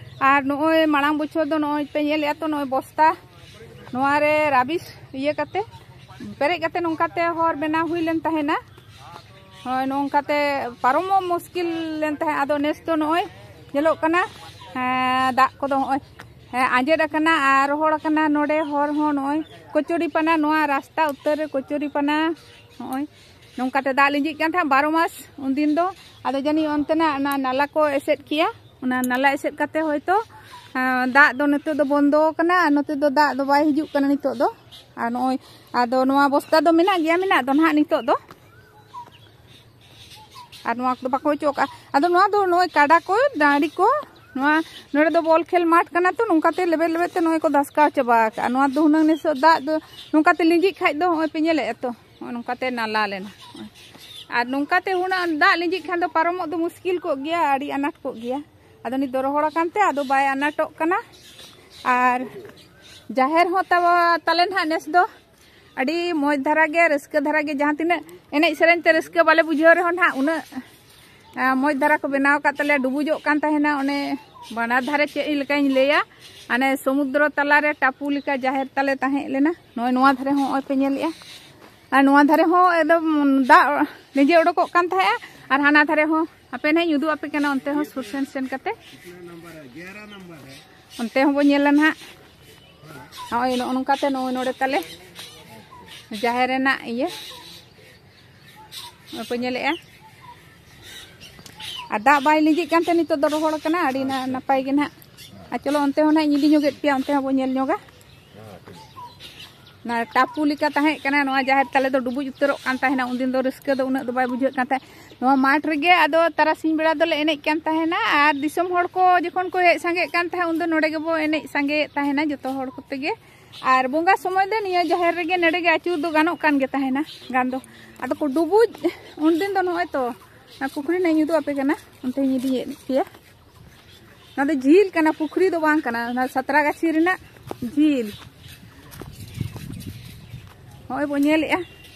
ᱟᱨ ᱱᱚᱜᱼᱚᱭ ᱢᱟᱲᱟᱝ ᱵᱚᱪᱷᱚᱨ ᱫᱚ ᱱᱚᱜᱼᱚᱭ ᱯᱮ ᱧᱮᱞᱮᱜᱼᱟ ᱛᱚ, ᱱᱚᱜᱼᱚᱭ ᱵᱚᱥᱛᱟ, ᱱᱚᱣᱟ ᱨᱮ ᱨᱟᱵᱤᱥ ᱤᱭᱟᱹ ᱠᱟᱛᱮ, ᱯᱮᱨᱮᱡ ᱠᱟᱛᱮ ᱱᱚᱝᱠᱟᱛᱮ ᱦᱚᱨ ᱵᱮᱱᱟᱣ ᱦᱩᱭ ᱞᱮᱱ ᱛᱟᱦᱮᱱᱟ᱾ ᱦᱳᱭ, ᱱᱚᱝᱠᱟᱛᱮ ᱯᱟᱨᱚᱢᱚᱜ ᱢᱩᱥᱠᱤᱞ ᱞᱮᱱ ᱛᱟᱦᱮᱸᱫ᱾ ᱟᱫᱚ ᱱᱮᱥ ᱫᱚ ᱱᱚᱜᱼᱚᱭ ᱧᱮᱞᱚᱜ ᱠᱟᱱᱟ, ᱦᱮᱸ, ᱫᱟᱜ ᱠᱚᱫᱚ ᱱᱚᱜᱼᱚᱭ, ᱦᱮᱸ, ᱟᱸᱡᱮᱫ ᱟᱠᱟᱱᱟ ᱟᱨ ᱨᱚᱦᱚᱲ ᱟᱠᱟᱱᱟ᱾ ᱱᱚᱰᱮ ᱦᱚᱨ ᱦᱚᱸ ᱱᱚᱜᱼᱚᱭ ᱠᱚᱪᱩᱨᱤ ᱯᱟᱱᱟ, ᱱᱚᱣᱟ ᱨᱟᱥᱛᱟ ᱩᱛᱟᱹᱨ ᱨᱮ ᱠᱚᱪᱩᱨᱤ ᱯᱟᱱᱟ᱾ ᱱᱚᱜᱼᱚᱭ ᱱᱚᱝᱠᱟᱛᱮ ᱫᱟᱜ ᱞᱤᱸᱡᱤᱜ ᱠᱟᱱ ᱛᱟᱦᱮᱸᱫ ᱵᱟᱨᱚ ᱢᱟᱥ ᱩᱱᱫᱤᱱ ᱫᱚ᱾ ᱟᱫᱚ ᱡᱟᱹᱱᱤᱡ ᱚᱱᱛᱮᱱᱟᱜ ᱚᱱᱟ ᱱᱟᱞᱟ ᱠᱚ ᱮᱥᱮᱫ ᱠᱮᱭᱟ, ᱚᱱᱟ ᱱᱟᱞᱟ ᱮᱥᱮᱫ ᱠᱟᱛᱮ ᱦᱚᱭᱛᱳ, ᱟᱸ, ᱫᱟᱜ ᱫᱚ ᱱᱤᱛᱚᱜ ᱫᱚ ᱵᱚᱱᱫᱚ ᱟᱠᱟᱱᱟ ᱟᱨ ᱱᱚᱛᱮ ᱫᱚ ᱫᱟᱜ ᱫᱚ ᱵᱟᱭ ᱦᱤᱡᱩᱜ ᱠᱟᱱᱟ ᱱᱤᱛᱚᱜ ᱫᱚ᱾ ᱟᱨ ᱱᱚᱜᱼᱚᱭ, ᱟᱫᱚ ᱱᱚᱣᱟ ᱵᱚᱥᱛᱟ ᱫᱚ ᱢᱮᱱᱟᱜ ᱜᱮᱭᱟ, ᱢᱮᱱᱟᱜ ᱫᱚ ᱱᱟᱦᱟᱜ ᱱᱤᱛᱚᱜ ᱫᱚ᱾ ᱟᱨ ᱱᱚᱣᱟ ᱠᱚᱫᱚ ᱵᱟᱠᱚ ᱚᱪᱚᱜ ᱠᱟᱜᱼᱟ᱾ ᱟᱫᱚ ᱱᱚᱣᱟ ᱫᱚ ᱱᱚᱜᱼᱚᱭ ᱠᱟᱰᱟ ᱠᱚ, ᱰᱟᱹᱝᱨᱤ ᱠᱚ, ᱱᱚᱣᱟ, ᱱᱚᱰᱮ ᱫᱚ ᱵᱚᱞ ᱠᱷᱮᱞ ᱢᱟᱴᱷ ᱠᱟᱱᱟ ᱛᱚ, ᱱᱚᱝᱠᱟᱛᱮ ᱞᱮᱵᱮᱫ ᱞᱮᱵᱮᱫ ᱛᱮ ᱱᱚᱜᱼᱚᱭ ᱠᱚ ᱫᱷᱟᱥᱠᱟᱣ ᱪᱟᱵᱟ ᱟᱠᱟᱜᱼᱟ᱾ ᱱᱚᱣᱟ ᱫᱚ ᱦᱩᱱᱟᱹᱝ ᱱᱮᱥᱚᱜ ᱫᱟᱜ ᱫᱚ ᱱᱚᱝᱠᱟᱛᱮ ᱞᱤᱸᱡᱤᱜ ᱠᱷᱟᱡ ᱫᱚ, ᱱᱚᱜᱼᱚᱭ ᱯᱮ ᱧᱮᱞᱮᱫᱼᱟ ᱛᱚ, ᱱᱚᱜᱼᱚᱭ ᱱᱚᱝᱠᱟᱛᱮ ᱱᱟᱞᱟ ᱞᱮᱱᱟ᱾ ᱟᱨ ᱱᱚᱝᱠᱟᱛᱮ ᱦᱩᱱᱟᱹᱝ ᱫᱟᱜ ᱞᱤᱸᱡᱤᱜ ᱠᱷᱟᱱ ᱫᱚ ᱯᱟᱨᱚᱢᱚᱜ ᱫᱚ ᱢᱩᱥᱠᱤᱞ ᱠᱚᱜ ᱜᱮᱭᱟ, ᱟᱹᱰᱤ ᱟᱱᱟᱴ ᱠᱚᱜ ᱜᱮᱭᱟ᱾ ᱟᱫᱚ ᱱᱤᱛ ᱫᱚ ᱨᱚᱦᱚᱲ ᱟᱠᱟᱱ ᱛᱮ ᱟᱫᱚ ᱵᱟᱭ ᱟᱱᱟᱴᱚᱜ ᱠᱟᱱᱟ᱾ ᱟᱨ ᱡᱟᱦᱮᱨ ᱦᱚᱸ ᱛᱟᱵᱚ ᱛᱟᱞᱮ ᱱᱟᱦᱟᱜ ᱱᱮᱥ ᱫᱚ ᱟᱹᱰᱤ ᱢᱚᱡᱽ ᱫᱷᱟᱨᱟ ᱜᱮ, ᱨᱟᱹᱥᱠᱟᱹ ᱫᱷᱟᱨᱟ ᱜᱮ, ᱡᱟᱦᱟᱸ ᱛᱤᱱᱟᱹᱜ ᱮᱱᱮᱡ ᱥᱮᱨᱮᱧ ᱛᱮ ᱨᱟᱹᱥᱠᱟᱹ ᱵᱟᱞᱮ ᱵᱩᱡᱷᱟᱹᱣ ᱨᱮᱦᱚᱸ ᱱᱟᱦᱟᱜ ᱩᱱᱟᱹᱜ, ᱟ, ᱢᱚᱡᱽ ᱫᱷᱟᱨᱟ ᱠᱚ ᱵᱮᱱᱟᱣ ᱟᱠᱟᱫ ᱛᱟᱞᱮᱭᱟ᱾ ᱰᱩᱵᱩᱡᱚᱜ ᱠᱟᱱ ᱛᱟᱦᱮᱱᱟ ᱚᱱᱮ ᱵᱟᱱᱟᱨ ᱫᱷᱟᱨᱮ, ᱪᱮᱫ ᱞᱮᱠᱟᱧ ᱞᱟᱹᱭᱟ, ᱦᱟᱱᱮ ᱥᱚᱢᱩᱫᱨᱚ ᱛᱟᱞᱟᱨᱮ ᱴᱟᱯᱩ ᱞᱮᱠᱟ ᱡᱟᱦᱮᱨ ᱛᱟᱞᱮ ᱛᱟᱦᱮᱸ ᱞᱮᱱᱟ᱾ ᱱᱚᱜᱼᱚᱭ ᱱᱚᱣᱟ ᱫᱷᱟᱨᱮ ᱦᱚᱸ ᱱᱚᱜᱼᱚᱭ ᱯᱮ ᱧᱮᱞᱮᱜᱼᱟ, ᱟᱨ ᱱᱚᱣᱟ ᱫᱷᱟᱨᱮ ᱦᱚᱸ ᱮᱠᱫᱚᱢ ᱫᱟᱜ ᱞᱤᱸᱡᱤ ᱚᱰᱚᱠᱚᱜ ᱠᱟᱱ ᱛᱟᱦᱮᱸᱜᱼᱟ, ᱟᱨ ᱦᱟᱱᱟ ᱫᱷᱟᱨᱮ ᱦᱚᱸ ᱦᱟᱯᱮ ᱱᱟᱦᱟᱜ ᱤᱧ ᱩᱫᱩᱜ ᱟᱯᱮ ᱠᱟᱱᱟ, ᱚᱱᱛᱮ ᱦᱚᱸ ᱥᱩᱨ ᱥᱮᱱ ᱥᱮᱱ ᱠᱟᱛᱮ ᱚᱱᱛᱮ ᱦᱚᱸᱵᱚ ᱧᱮᱞᱟ ᱱᱟᱦᱟᱜ᱾ ᱱᱚᱜᱼᱚᱭ ᱱᱚᱜᱼᱚ ᱱᱚᱝᱠᱟᱛᱮ ᱱᱚᱜᱼᱚᱭ ᱱᱚᱰᱮ ᱛᱟᱞᱮ ᱡᱟᱦᱮᱨ ᱨᱮᱱᱟᱜ ᱤᱭᱟᱹ, ᱱᱚᱜᱼᱚᱭ ᱯᱮ ᱧᱮᱞᱮᱜᱼᱟ᱾ ᱟᱨ ᱫᱟᱜ ᱵᱟᱭ ᱞᱤᱸᱡᱤᱜ ᱠᱟᱱᱛᱮ ᱱᱤᱛᱚᱜ ᱫᱚ ᱨᱚᱦᱚᱲ ᱠᱟᱱᱟ, ᱟᱹᱰᱤ ᱱᱟ-, ᱱᱟᱯᱟᱭ ᱜᱮ ᱱᱟᱦᱟᱜ᱾ ᱟᱨ ᱪᱚᱞᱚ ᱚᱱᱛᱮ ᱦᱚᱸ ᱱᱟᱦᱟᱜ ᱤᱧ ᱤᱫᱤ ᱧᱚᱜᱮᱫ ᱯᱮᱭᱟ, ᱚᱱᱛᱮ ᱦᱚᱸᱵᱚ ᱧᱮᱞ ᱧᱚᱜᱟ᱾ ᱚᱱᱟ ᱴᱟᱯᱩ ᱞᱮᱠᱟ ᱛᱟᱦᱮᱸ ᱠᱟᱱᱟ᱾ ᱱᱚᱣᱟ ᱡᱟᱦᱮᱨ ᱛᱟᱞᱮ ᱫᱚ ᱰᱩᱵᱩᱡ ᱩᱛᱟᱹᱨᱚᱜ ᱠᱟᱱ ᱛᱟᱦᱮᱱᱟ, ᱩᱱᱫᱤᱱ ᱫᱚ ᱨᱟᱹᱥᱠᱟᱹ ᱫᱚ ᱩᱱᱟᱹᱜ ᱫᱚ ᱵᱟᱭ ᱵᱩᱡᱷᱟᱹᱜ ᱠᱟᱱ ᱛᱟᱦᱮᱸᱫ᱾ ᱱᱚᱣᱟ ᱢᱟᱴᱷ ᱨᱮᱜᱮ ᱟᱫᱚ ᱛᱟᱨᱟᱥᱤᱧ ᱵᱮᱲᱟ ᱫᱚᱞᱮ ᱮᱱᱮᱡ ᱠᱟᱱ ᱛᱟᱦᱮᱱᱟ, ᱟᱨ ᱫᱤᱥᱚᱢ ᱦᱚᱲ ᱠᱚ ᱡᱚᱠᱷᱚᱱ ᱠᱚ ᱦᱮᱡ ᱥᱟᱸᱜᱮᱜ ᱠᱟᱱ ᱛᱟᱦᱮᱸᱫ, ᱩᱱᱫᱚ ᱱᱚᱰᱮ ᱜᱮᱵᱚ ᱮᱱᱮᱡ ᱥᱟᱸᱜᱮᱭᱮᱫ ᱛᱟᱦᱮᱱᱟ ᱡᱚᱛᱚ ᱦᱚᱲ ᱠᱚᱛᱮ ᱜᱮ᱾ ᱟᱨ ᱵᱚᱸᱜᱟ ᱥᱚᱢᱚᱭ ᱫᱚ ᱱᱤᱭᱟᱹ ᱡᱟᱦᱮᱨ ᱨᱮᱜᱮ, ᱱᱚᱰᱮ ᱜᱮ ᱟᱹᱪᱩᱨ ᱫᱚ ᱜᱟᱱᱚᱜ ᱠᱟᱱ ᱜᱮ ᱛᱟᱦᱮᱱᱟ, ᱜᱟᱱ ᱫᱚ᱾ ᱟᱫᱚ ᱠᱚ ᱰᱩᱵᱩᱡ, ᱩᱱᱫᱤᱱ ᱫᱚ ᱱᱚᱜᱼᱚᱭ ᱛᱚ ᱚᱱᱟ ᱯᱩᱠᱷᱨᱤ ᱨᱮᱱᱟᱜ ᱤᱧ ᱩᱫᱩᱜ ᱟᱯᱮ ᱠᱟᱱᱟ, ᱚᱱᱛᱮᱧ ᱤᱫᱤᱭᱮᱫ ᱯᱮᱭᱟ᱾ ᱱᱚᱣᱟ ᱫᱚ ᱡᱷᱤᱞ ᱠᱟᱱᱟ, ᱯᱩᱠᱷᱨᱤ ᱫᱚ ᱵᱟᱝ ᱠᱟᱱᱟ, ᱚᱱᱟ ᱥᱟᱛᱨᱟᱜᱟᱪᱷᱤ ᱨᱮᱱᱟᱜ ᱡᱷᱤᱞ᱾ ᱦᱚᱸᱜᱼᱚᱭ ᱵᱚ ᱧᱮᱞᱮᱜᱼᱟ,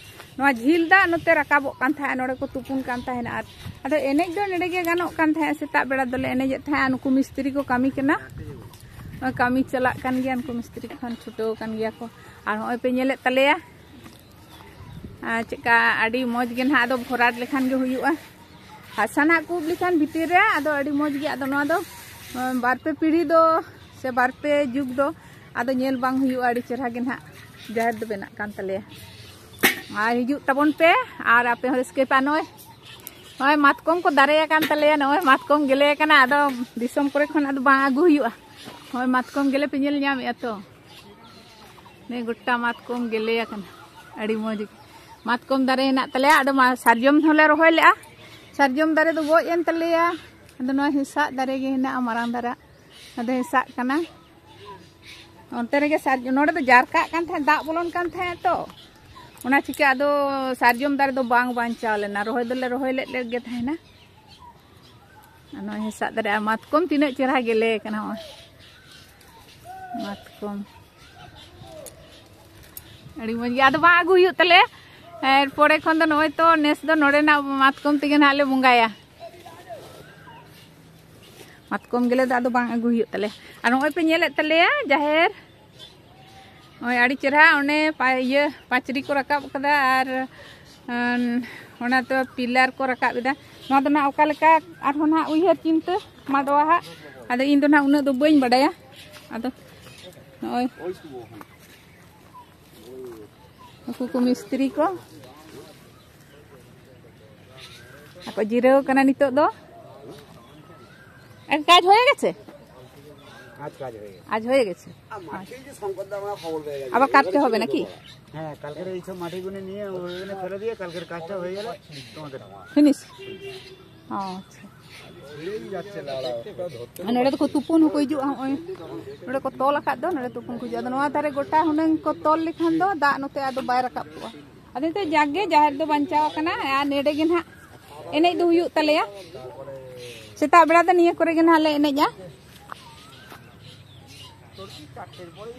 ᱱᱚᱣᱟ ᱡᱷᱤᱞ ᱫᱟᱜ ᱱᱚᱛᱮ ᱨᱟᱠᱟᱵᱚᱜ ᱠᱟᱱ ᱛᱟᱦᱮᱸᱫ, ᱱᱚᱰᱮ ᱠᱚ ᱛᱩᱯᱩᱱ ᱠᱟᱱ ᱛᱟᱦᱮᱱᱟ᱾ ᱟᱨ ᱟᱫᱚ ᱮᱱᱮᱡ ᱫᱚ ᱱᱚᱰᱮ ᱜᱮ ᱜᱟᱱᱚᱜ ᱠᱟᱱ ᱛᱟᱦᱮᱸᱫ, ᱥᱮᱛᱟᱜ ᱵᱮᱲᱟ ᱫᱚᱞᱮ ᱮᱱᱮᱡᱮᱫ ᱛᱟᱦᱮᱸᱫ᱾ ᱟᱨ ᱱᱩᱠᱩ ᱢᱤᱥᱛᱨᱤ ᱠᱚ ᱠᱟᱹᱢᱤ ᱠᱟᱱᱟ, ᱠᱟᱹᱢᱤ ᱪᱟᱞᱟᱜ ᱠᱟᱱ ᱜᱮᱭᱟ, ᱩᱱᱠᱩ ᱢᱤᱥᱛᱨᱤ ᱠᱚᱦᱚᱸ ᱪᱷᱩᱴᱟᱹᱣ ᱟᱠᱟᱱ ᱜᱮᱭᱟ ᱠᱚ᱾ ᱟᱨ ᱦᱚᱸᱜᱼᱚᱭ ᱯᱮ ᱧᱮᱞᱮᱫ ᱛᱟᱞᱮᱭᱟ, ᱟᱨ ᱪᱮᱫᱠᱟ ᱟᱹᱰᱤ ᱢᱚᱡᱽ ᱜᱮ ᱱᱟᱦᱟᱜ ᱟᱫᱚ ᱵᱷᱚᱨᱟᱴ ᱞᱮᱠᱷᱟᱱ ᱜᱮ ᱦᱩᱭᱩᱜᱼᱟ᱾ ᱦᱟᱥᱟ ᱱᱟᱦᱟᱜ ᱠᱩᱵ ᱞᱮᱠᱷᱟᱱ ᱵᱷᱤᱛᱤᱨ ᱨᱮ ᱟᱫᱚ ᱟᱹᱰᱤ ᱢᱚᱡᱽ ᱜᱮ᱾ ᱟᱫᱚ ᱱᱚᱣᱟ ᱫᱚ, ᱟᱸ, ᱵᱟᱨ ᱯᱮ ᱯᱤᱲᱦᱤ ᱫᱚ ᱥᱮ ᱵᱟᱨ ᱯᱮ ᱡᱩᱜᱽ ᱫᱚ ᱟᱫᱚ ᱧᱮᱞ ᱵᱟᱝ ᱦᱩᱭᱩᱜᱼᱟ, ᱟᱹᱰᱤ ᱪᱮᱦᱨᱟ ᱜᱮ ᱱᱟᱦᱟᱜ ᱡᱟᱦᱮᱨ ᱫᱚ ᱵᱮᱱᱟᱜ ᱠᱟᱱ ᱛᱟᱞᱮᱭᱟ᱾ ᱟᱨ ᱦᱤᱡᱩᱜ ᱛᱟᱵᱚᱱ ᱯᱮ, ᱟᱨ ᱟᱯᱮ ᱦᱚᱸ ᱨᱟᱹᱥᱠᱟᱹᱭ ᱯᱮ᱾ ᱱᱚᱜᱼᱚᱭ, ᱱᱚᱜᱼᱚᱭ ᱢᱟᱛᱠᱚᱢ ᱠᱚ ᱫᱟᱨᱮ ᱟᱠᱟᱱ ᱛᱟᱞᱮᱭᱟ, ᱱᱚᱜᱼᱚᱭ ᱢᱟᱛᱠᱚᱢ ᱜᱮᱞᱮ ᱟᱠᱟᱱᱟ᱾ ᱟᱫᱚ ᱫᱤᱥᱚᱢ ᱠᱚᱨᱮ ᱠᱷᱚᱱ ᱟᱫᱚ ᱵᱟᱝ ᱟᱹᱜᱩ ᱦᱩᱭᱩᱜᱼᱟ᱾ ᱱᱚᱜᱼᱚᱭ ᱢᱟᱛᱠᱚᱢ ᱜᱮᱞᱮ ᱯᱮ ᱧᱮᱞ ᱧᱟᱢᱮᱫᱼᱟ ᱛᱚ᱾ ᱱᱮ ᱜᱚᱴᱟ ᱢᱟᱛᱠᱚᱢ ᱜᱮᱞᱮ ᱟᱠᱟᱱᱟ, ᱟᱹᱰᱤ ᱢᱚᱡᱽ ᱜᱮ᱾ ᱢᱟᱛᱠᱚᱢ ᱫᱟᱨᱮ ᱦᱮᱱᱟᱜ ᱛᱟᱞᱮᱭᱟ, ᱟᱫᱚ ᱢᱟ ᱥᱟᱨᱡᱚᱢ ᱦᱚᱸᱞᱮ ᱨᱚᱦᱚᱭ ᱞᱮᱜᱼᱟ, ᱥᱟᱨᱡᱚᱢ ᱫᱟᱨᱮ ᱫᱚ ᱜᱚᱡ ᱮᱱ ᱛᱟᱞᱮᱭᱟ᱾ ᱟᱫᱚ ᱱᱚᱣᱟ ᱦᱮᱸᱥᱟᱜ ᱫᱟᱨᱮ ᱜᱮ ᱦᱮᱱᱟᱜᱼᱟ, ᱢᱟᱨᱟᱝ ᱫᱷᱟᱨᱟ, ᱟᱫᱚ ᱦᱮᱸᱥᱟᱜ ᱠᱟᱱᱟ᱾ ᱚᱱᱛᱮ ᱨᱮᱜᱮ ᱥᱟᱨᱡᱚᱢ, ᱱᱚᱰᱮ ᱫᱚ ᱡᱟᱨᱠᱟᱜ ᱠᱟᱱ ᱛᱟᱦᱮᱸᱫ, ᱫᱟᱜ ᱵᱚᱞᱚᱱ ᱠᱟᱱ ᱛᱟᱦᱮᱸᱫ ᱛᱚ, ᱚᱱᱟ ᱪᱤᱠᱟᱹ ᱟᱫᱚ ᱥᱟᱨᱡᱚᱢ ᱫᱟᱨᱮ ᱫᱚ ᱵᱟᱝ ᱵᱟᱧᱪᱟᱣ ᱞᱮᱱᱟ᱾ ᱨᱚᱦᱚᱭ ᱫᱚᱞᱮ ᱨᱚᱦᱚᱭ ᱞᱮᱫ ᱞᱮᱫ ᱜᱮ ᱛᱟᱦᱮᱱᱟ᱾ ᱟᱨ ᱱᱚᱜᱼᱚᱭ ᱦᱮᱸᱥᱟᱜ ᱫᱟᱨᱮ ᱟᱨ ᱢᱟᱛᱠᱚᱢ ᱛᱤᱱᱟᱹᱜ ᱪᱮᱦᱨᱟ ᱜᱮᱞᱮ ᱠᱟᱱᱟ᱾ ᱱᱚᱜᱼᱚᱭ ᱢᱟᱛᱠᱚᱢ ᱟᱹᱰᱤ ᱢᱚᱡᱽ ᱜᱮ, ᱟᱫᱚ ᱵᱟᱝ ᱟᱹᱜᱩ ᱦᱩᱭᱩᱜ ᱛᱟᱞᱮ᱾ ᱮᱨᱯᱚᱨᱮ ᱠᱷᱚᱱ ᱫᱚ ᱱᱚᱜᱼᱚᱭ ᱛᱚ ᱱᱮᱥ ᱫᱚ ᱱᱚᱰᱮᱱᱟᱜ ᱢᱟᱛᱠᱚᱢ ᱛᱮᱜᱮ ᱱᱟᱦᱟᱜ ᱞᱮ ᱵᱚᱸᱜᱟᱭᱟ᱾ ᱢᱟᱛᱠᱚᱢ ᱜᱮᱞᱮ ᱫᱚ ᱟᱫᱚ ᱵᱟᱝ ᱟᱹᱜᱩ ᱦᱩᱭᱩᱜ ᱛᱟᱞᱮ᱾ ᱟᱨ ᱱᱚᱜᱼᱚᱭ ᱯᱮ ᱧᱮᱞᱮᱫ ᱛᱟᱞᱮᱭᱟ ᱡᱟᱦᱮᱨ, ᱱᱚᱜᱼᱚᱭ ᱟᱹᱰᱤ ᱪᱮᱦᱨᱟ ᱚᱱᱮ ᱯᱟ-, ᱤᱭᱟᱹ ᱯᱟᱸᱪᱨᱤ ᱠᱚ ᱨᱟᱠᱟᱵ ᱠᱟᱫᱟ, ᱟᱨ ᱟᱸ, ᱚᱱᱟ ᱫᱚ ᱯᱤᱞᱟᱨ ᱠᱚ ᱨᱟᱠᱟᱵ ᱮᱫᱟ᱾ ᱱᱚᱣᱟ ᱫᱚ ᱱᱟᱦᱟᱜ ᱚᱠᱟ ᱞᱮᱠᱟ ᱟᱨᱦᱚᱸ ᱱᱟᱦᱟᱜ ᱩᱭᱦᱟᱹᱨ ᱪᱤᱱᱛᱟᱹ ᱢᱟᱰᱣᱟ ᱦᱟᱸᱜ, ᱟᱫᱚ ᱤᱧ ᱫᱚ ᱱᱟᱦᱟᱜ ᱩᱱᱟᱹᱜ ᱫᱚ ᱵᱟᱹᱧ ᱵᱟᱰᱟᱭᱟ᱾ ᱟᱫᱚ ᱱᱚᱜᱼᱚᱭ ᱱᱩᱠᱩ ᱠᱚ ᱢᱤᱥᱛᱨᱤ ᱠᱚ ᱟᱠᱚ ᱡᱤᱨᱟᱹᱣ ᱠᱟᱱᱟ ᱱᱤᱛᱚᱜ ᱫᱚ᱾ ᱮ, ᱠᱟᱡᱽ ᱦᱚᱭᱮ ᱜᱮᱪᱷᱮ? আজ কাজ হয়ে গেছে। আজ হয়ে গেছে। আর মাঠে যে শঙ্কর দা আমরা খবর পেয়ে গেছি। আবার কাটতে হবে নাকি? হ্যাঁ, কালকের এই সব মাটিগুলো নিয়ে ওখানে ফেলে দিয়ে কালকের কাজটা হয়ে গেলে তোমাদের ফিনিশ। ᱟᱪᱪᱷᱟ᱾ ᱱᱚᱰᱮ ᱫᱚᱠᱚ ᱛᱩᱯᱩᱱ ᱦᱚᱸᱠᱚ ᱦᱤᱡᱩᱜᱼᱟ᱾ ᱦᱚᱸᱜᱼᱚᱭ ᱱᱚᱰᱮ ᱠᱚ ᱛᱚᱞ ᱟᱠᱟᱫ ᱫᱚ, ᱱᱚᱰᱮ ᱛᱩᱯᱩᱱ ᱠᱚ ᱦᱤᱡᱩᱜᱼᱟ᱾ ᱟᱫᱚ ᱱᱚᱣᱟ ᱫᱷᱟᱨᱮ ᱜᱚᱴᱟ ᱦᱩᱱᱟᱹᱝ ᱠᱚ ᱛᱚᱞ ᱞᱮᱠᱷᱟᱱ ᱫᱚ ᱫᱟᱜ ᱱᱚᱛᱮ ᱟᱫᱚ ᱵᱟᱭ ᱨᱟᱠᱟᱵ ᱠᱚᱜᱼᱟ᱾ ᱟᱫᱚ ᱱᱤᱛᱚᱜ ᱡᱟᱠ ᱜᱮ ᱡᱟᱦᱮᱨ ᱫᱚ ᱵᱟᱧᱪᱟᱣ ᱟᱠᱟᱱᱟ᱾ ᱟᱨ ᱱᱚᱰᱮ ᱜᱮ ᱱᱟᱦᱟᱜ ᱮᱱᱮᱡ ᱫᱚ ᱦᱩᱭᱩᱜ ᱛᱟᱞᱮᱭᱟ᱾ ᱥᱮᱛᱟᱜ ᱵᱮᱲᱟ ᱫᱚ ᱱᱤᱭᱟᱹ ᱠᱚᱨᱮ ᱜᱮ ᱱᱟᱦᱟᱜ ᱞᱮ ᱮᱱᱮᱡᱼᱟ᱾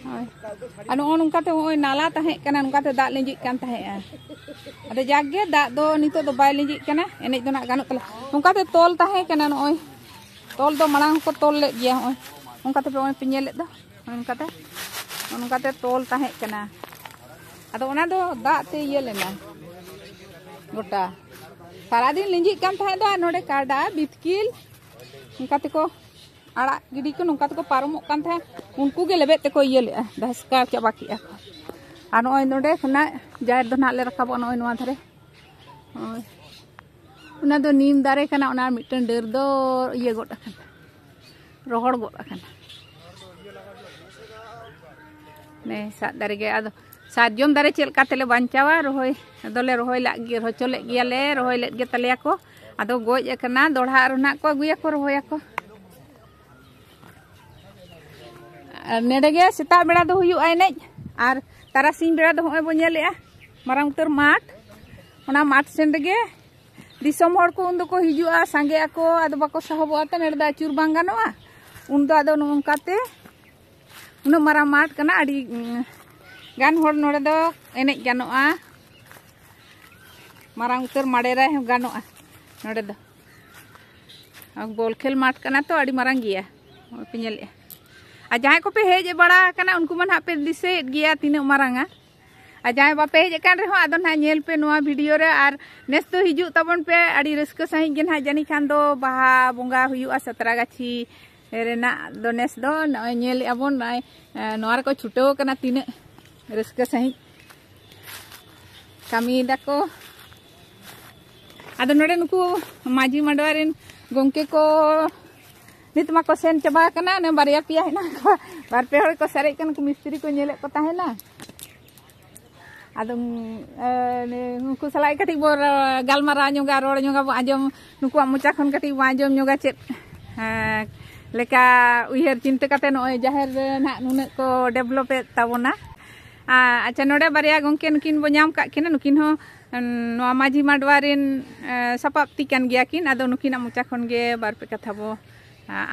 ᱦᱳᱭ᱾ ᱟᱨ ᱱᱚᱜᱼᱚ ᱱᱚᱝᱠᱟᱛᱮ ᱱᱚᱜᱼᱚᱭ ᱱᱟᱞᱟ ᱛᱟᱦᱮᱸ ᱠᱟᱱᱟ, ᱱᱚᱝᱠᱟᱛᱮ ᱫᱟᱜ ᱞᱤᱸᱡᱤᱜ ᱠᱟᱱ ᱛᱟᱦᱮᱸᱜᱼᱟ᱾ ᱟᱫᱚ ᱡᱟᱠ ᱜᱮ ᱫᱟᱜ ᱫᱚ ᱱᱤᱛᱚᱜ ᱫᱚ ᱵᱟᱭ ᱞᱤᱸᱡᱤᱜ ᱠᱟᱱᱟ, ᱮᱱᱮᱡ ᱫᱚ ᱱᱟᱜ ᱜᱟᱱᱚᱜ ᱛᱟᱞᱮ᱾ ᱱᱚᱝᱠᱟᱛᱮ ᱛᱚᱞ ᱛᱟᱦᱮᱸ ᱠᱟᱱᱟ, ᱱᱚᱜᱼᱚᱭ ᱛᱚᱞ ᱫᱚ ᱢᱟᱲᱟᱝ ᱦᱚᱸᱠᱚ ᱛᱚᱞ ᱞᱮᱫ ᱜᱮᱭᱟ᱾ ᱱᱚᱜᱼᱚᱭ ᱱᱚᱝᱠᱟᱛᱮ ᱯᱮ, ᱱᱚᱜᱼᱚᱭ ᱯᱮ ᱧᱮᱞᱮᱫ ᱫᱚ, ᱱᱚᱜᱼᱚ ᱱᱚᱝᱠᱟᱛᱮ, ᱱᱚᱜᱼᱚ ᱱᱚᱝᱠᱟᱛᱮ ᱛᱚᱞ ᱛᱟᱦᱮᱸ ᱠᱟᱱᱟ᱾ ᱟᱫᱚ ᱚᱱᱟ ᱫᱚ ᱫᱟᱜ ᱛᱮ ᱤᱭᱟᱹ ᱞᱮᱱᱟ ᱜᱚᱴᱟ, ᱥᱟᱨᱟᱫᱤᱱ ᱞᱤᱸᱡᱤᱜ ᱠᱟᱱ ᱛᱟᱦᱮᱸ ᱫᱚ᱾ ᱟᱨ ᱱᱚᱰᱮ ᱠᱟᱰᱟ ᱵᱤᱛᱠᱤᱞ ᱱᱚᱝᱠᱟ ᱛᱮᱠᱚ ᱟᱲᱟᱜ ᱜᱤᱰᱤ ᱠᱚ, ᱱᱚᱝᱠᱟ ᱛᱮᱠᱚ ᱯᱟᱨᱚᱢᱚᱜ ᱠᱟᱱ ᱛᱟᱦᱮᱸᱫ, ᱩᱱᱠᱩ ᱜᱮ ᱞᱮᱵᱮᱫ ᱛᱮᱠᱚ ᱤᱭᱟᱹ ᱞᱮᱜᱼᱟ, ᱫᱷᱟᱥᱠᱟᱣ ᱪᱟᱵᱟ ᱠᱮᱜᱼᱟ ᱠᱚ᱾ ᱟᱨ ᱱᱚᱜᱼᱚᱭ ᱱᱚᱰᱮ ᱠᱷᱚᱱᱟᱜ ᱡᱟᱦᱮᱨ ᱫᱚ ᱱᱟᱦᱟᱜ ᱞᱮ ᱨᱟᱠᱟᱵᱚᱜᱼᱟ, ᱱᱚᱜᱼᱚᱭ ᱱᱚᱣᱟ ᱫᱷᱟᱨᱮ᱾ ᱱᱚᱜᱼᱚᱭ ᱚᱱᱟ ᱫᱚ ᱱᱤᱢ ᱫᱟᱨᱮ ᱠᱟᱱᱟ, ᱚᱱᱟ ᱢᱤᱫᱴᱟᱝ ᱰᱟᱹᱨ ᱫᱚ ᱤᱭᱟᱹ ᱜᱚᱫ ᱟᱠᱟᱱᱟ, ᱨᱚᱦᱚᱲ ᱜᱚᱫ ᱟᱠᱟᱱᱟ᱾ ᱱᱮ ᱥᱟᱛ ᱫᱟᱨᱮ ᱜᱮ᱾ ᱟᱫᱚ ᱥᱟᱨᱡᱚᱢ ᱫᱟᱨᱮ ᱪᱮᱫ ᱞᱮᱠᱟ ᱛᱮᱞᱮ ᱵᱟᱧᱪᱟᱣᱟ? ᱨᱚᱦᱚᱭ ᱫᱚᱞᱮ ᱨᱚᱦᱚᱭ ᱞᱟᱜ ᱜᱮ, ᱦᱚᱪᱚ ᱞᱮᱫ ᱜᱮᱭᱟᱞᱮ, ᱨᱚᱦᱚᱭ ᱞᱮᱫ ᱜᱮ ᱛᱟᱞᱮᱭᱟ ᱠᱚ᱾ ᱟᱫᱚ ᱜᱚᱡ ᱟᱠᱟᱱᱟ, ᱫᱚᱲᱦᱟ ᱟᱨᱚ ᱱᱟᱜ ᱠᱚ ᱟᱹᱜᱩᱭᱟᱠᱚ, ᱨᱚᱦᱚᱭᱟᱠᱚ᱾ ᱟᱨ ᱱᱚᱰᱮ ᱜᱮ ᱥᱮᱛᱟᱜ ᱵᱮᱲᱟ ᱫᱚ ᱦᱩᱭᱩᱜᱼᱟ ᱮᱱᱮᱡ, ᱟᱨ ᱛᱟᱨᱟᱥᱤᱧ ᱵᱮᱲᱟ ᱫᱚ ᱦᱚᱸᱜᱼᱚᱭ ᱵᱚᱱ ᱧᱮᱞᱮᱜᱼᱟ ᱢᱟᱨᱟᱝ ᱩᱛᱟᱹᱨ ᱢᱟᱴᱷ᱾ ᱚᱱᱟ ᱢᱟᱴᱷ ᱥᱮᱱ ᱨᱮᱜᱮ ᱫᱤᱥᱚᱢ ᱦᱚᱲ ᱠᱚ ᱩᱱ ᱫᱚᱠᱚ ᱦᱤᱡᱩᱜᱼᱟ, ᱥᱟᱸᱜᱮᱜ ᱟᱠᱚ, ᱟᱫᱚ ᱵᱟᱠᱚ ᱥᱟᱦᱚᱵᱚᱜᱼᱟ ᱛᱚ, ᱱᱚᱰᱮ ᱫᱚ ᱟᱹᱪᱩᱨ ᱵᱟᱝ ᱜᱟᱱᱚᱜᱼᱟ᱾ ᱩᱱ ᱫᱚ ᱟᱫᱚ ᱱᱚᱜᱼᱚ ᱱᱚᱝᱠᱟᱛᱮ ᱩᱱᱟᱹᱜ ᱢᱟᱨᱟᱝ ᱢᱟᱴᱷ ᱠᱟᱱᱟ, ᱟᱹᱰᱤ, ᱩᱸ, ᱜᱟᱱ ᱦᱚᱲ ᱱᱚᱰᱮ ᱫᱚ ᱮᱱᱮᱡ ᱜᱟᱱᱚᱜᱼᱟ᱾ ᱢᱟᱨᱟᱝ ᱩᱛᱟᱹᱨ ᱢᱟᱰᱮᱨᱟᱭ ᱦᱚᱸ ᱜᱟᱱᱚᱜᱼᱟ ᱱᱚᱰᱮ ᱫᱚ᱾ ᱟᱨ ᱵᱚᱞ ᱠᱷᱮᱞ ᱢᱟᱴᱷ ᱠᱟᱱᱟ ᱛᱚ, ᱟᱹᱰᱤ ᱢᱟᱨᱟᱝ ᱜᱮᱭᱟ᱾ ᱱᱚᱜᱼᱚᱭ ᱯᱮ ᱧᱮᱞᱮᱜᱼᱟ᱾ ᱟᱨ ᱡᱟᱦᱟᱸᱭ ᱠᱚᱯᱮ ᱦᱮᱡ ᱵᱟᱲᱟ ᱟᱠᱟᱱᱟ, ᱩᱱᱠᱩ ᱢᱟ ᱱᱟᱦᱟᱜ ᱯᱮ ᱫᱤᱥᱟᱹᱭᱮᱫ ᱜᱮᱭᱟ ᱛᱤᱱᱟᱹᱜ ᱢᱟᱨᱟᱝᱟ᱾ ᱟᱨ ᱡᱟᱦᱟᱸᱭ ᱵᱟᱯᱮ ᱦᱮᱡ ᱟᱠᱟᱱ ᱨᱮᱦᱚᱸ, ᱟᱫᱚ ᱱᱟᱦᱟᱜ ᱧᱮᱞ ᱯᱮ ᱱᱚᱣᱟ ᱵᱷᱤᱰᱤᱭᱳ ᱨᱮ᱾ ᱟᱨ ᱱᱮᱥ ᱫᱚ ᱦᱤᱡᱩᱜ ᱛᱟᱵᱚᱱ ᱯᱮ, ᱟᱹᱰᱤ ᱨᱟᱹᱥᱠᱟᱹ ᱥᱟᱺᱦᱤᱡ ᱜᱮ ᱱᱟᱦᱟᱜ ᱡᱟᱹᱱᱤᱡ ᱠᱷᱟᱱ ᱫᱚ ᱵᱟᱦᱟ ᱵᱚᱸᱜᱟ ᱦᱩᱭᱩᱜᱼᱟ ᱥᱟᱛᱨᱟᱜᱟᱹᱪᱷᱤ ᱨᱮᱱᱟᱜ ᱫᱚ᱾ ᱱᱮᱥ ᱫᱚ ᱱᱚᱜᱼᱚᱭ ᱧᱮᱞᱮᱜᱼᱟ ᱵᱚᱱ, ᱱᱚᱜᱼᱚᱭ, ᱮ, ᱱᱚᱣᱟ ᱨᱮᱠᱚ ᱪᱷᱩᱴᱟᱹᱣ ᱟᱠᱟᱱᱟ, ᱛᱤᱱᱟᱹᱜ ᱨᱟᱹᱥᱠᱟᱹ ᱥᱟᱺᱦᱤᱡ ᱠᱟᱹᱢᱤᱭᱮᱫᱟ ᱠᱚ᱾ ᱟᱫᱚ ᱱᱚᱰᱮ ᱱᱩᱠᱩ ᱢᱟᱹᱡᱷᱤ ᱢᱟᱰᱣᱟ ᱨᱮᱱ ᱜᱚᱢᱠᱮ ᱠᱚ ᱱᱤᱛ ᱢᱟᱠᱚ ᱥᱮᱱ ᱪᱟᱵᱟ ᱟᱠᱟᱱᱟ, ᱚᱱᱮ ᱵᱟᱨᱭᱟ ᱯᱮᱭᱟ ᱦᱮᱱᱟᱜ ᱠᱚᱣᱟ, ᱵᱟᱨ ᱯᱮ ᱦᱚᱲ ᱠᱚ ᱥᱟᱨᱮᱡ ᱠᱟᱱᱟ, ᱠᱚ ᱢᱤᱥᱛᱨᱤ ᱠᱚ ᱧᱮᱞᱮᱫ ᱠᱚ ᱛᱟᱦᱮᱱᱟ᱾ ᱟᱫᱚ ᱩᱱᱠᱩ ᱥᱟᱞᱟᱜ ᱠᱟᱹᱴᱤᱡ ᱵᱚ ᱜᱟᱞᱢᱟᱨᱟᱣ ᱧᱚᱜᱟ, ᱨᱚᱲ ᱧᱚᱜᱟ ᱵᱚ, ᱟᱸᱡᱚᱢ, ᱱᱩᱠᱩᱣᱟᱜ ᱢᱚᱪᱟ ᱠᱷᱚᱱ ᱠᱟᱹᱴᱤᱡ ᱵᱚ ᱟᱸᱡᱚᱢ ᱧᱚᱜᱟ ᱪᱮᱫ ᱞᱮᱠᱟ ᱩᱭᱦᱟᱹᱨ ᱪᱤᱱᱛᱟᱹ ᱠᱟᱛᱮ ᱱᱚᱜᱼᱚᱭ ᱡᱟᱦᱮᱨ ᱨᱮ ᱱᱟᱦᱟᱜ ᱱᱩᱱᱟᱹᱜ ᱠᱚ ᱰᱮᱵᱷᱞᱚᱯᱮᱫ ᱛᱟᱵᱚᱱᱟ᱾ ᱟᱪᱪᱷᱟ, ᱱᱚᱰᱮ ᱵᱟᱨᱭᱟ ᱜᱚᱢᱠᱮ ᱱᱩᱠᱤᱱ ᱵᱚ ᱧᱟᱢ ᱠᱟᱜ ᱠᱤᱱᱟ, ᱱᱩᱠᱤᱱ ᱦᱚᱸ ᱱᱚᱣᱟ ᱢᱟᱹᱡᱷᱤ ᱢᱟᱰᱣᱟ ᱨᱮᱱ ᱥᱟᱯᱟᱵ ᱛᱤ ᱠᱟᱱ ᱜᱮᱭᱟ ᱠᱤᱱ᱾ ᱟᱫᱚ ᱱᱩᱠᱤᱱᱟᱜ ᱢᱚᱪᱟ ᱠᱷᱚᱱ ᱜᱮ ᱵᱟᱨ ᱯᱮ ᱠᱟᱛᱷᱟ ᱵᱚ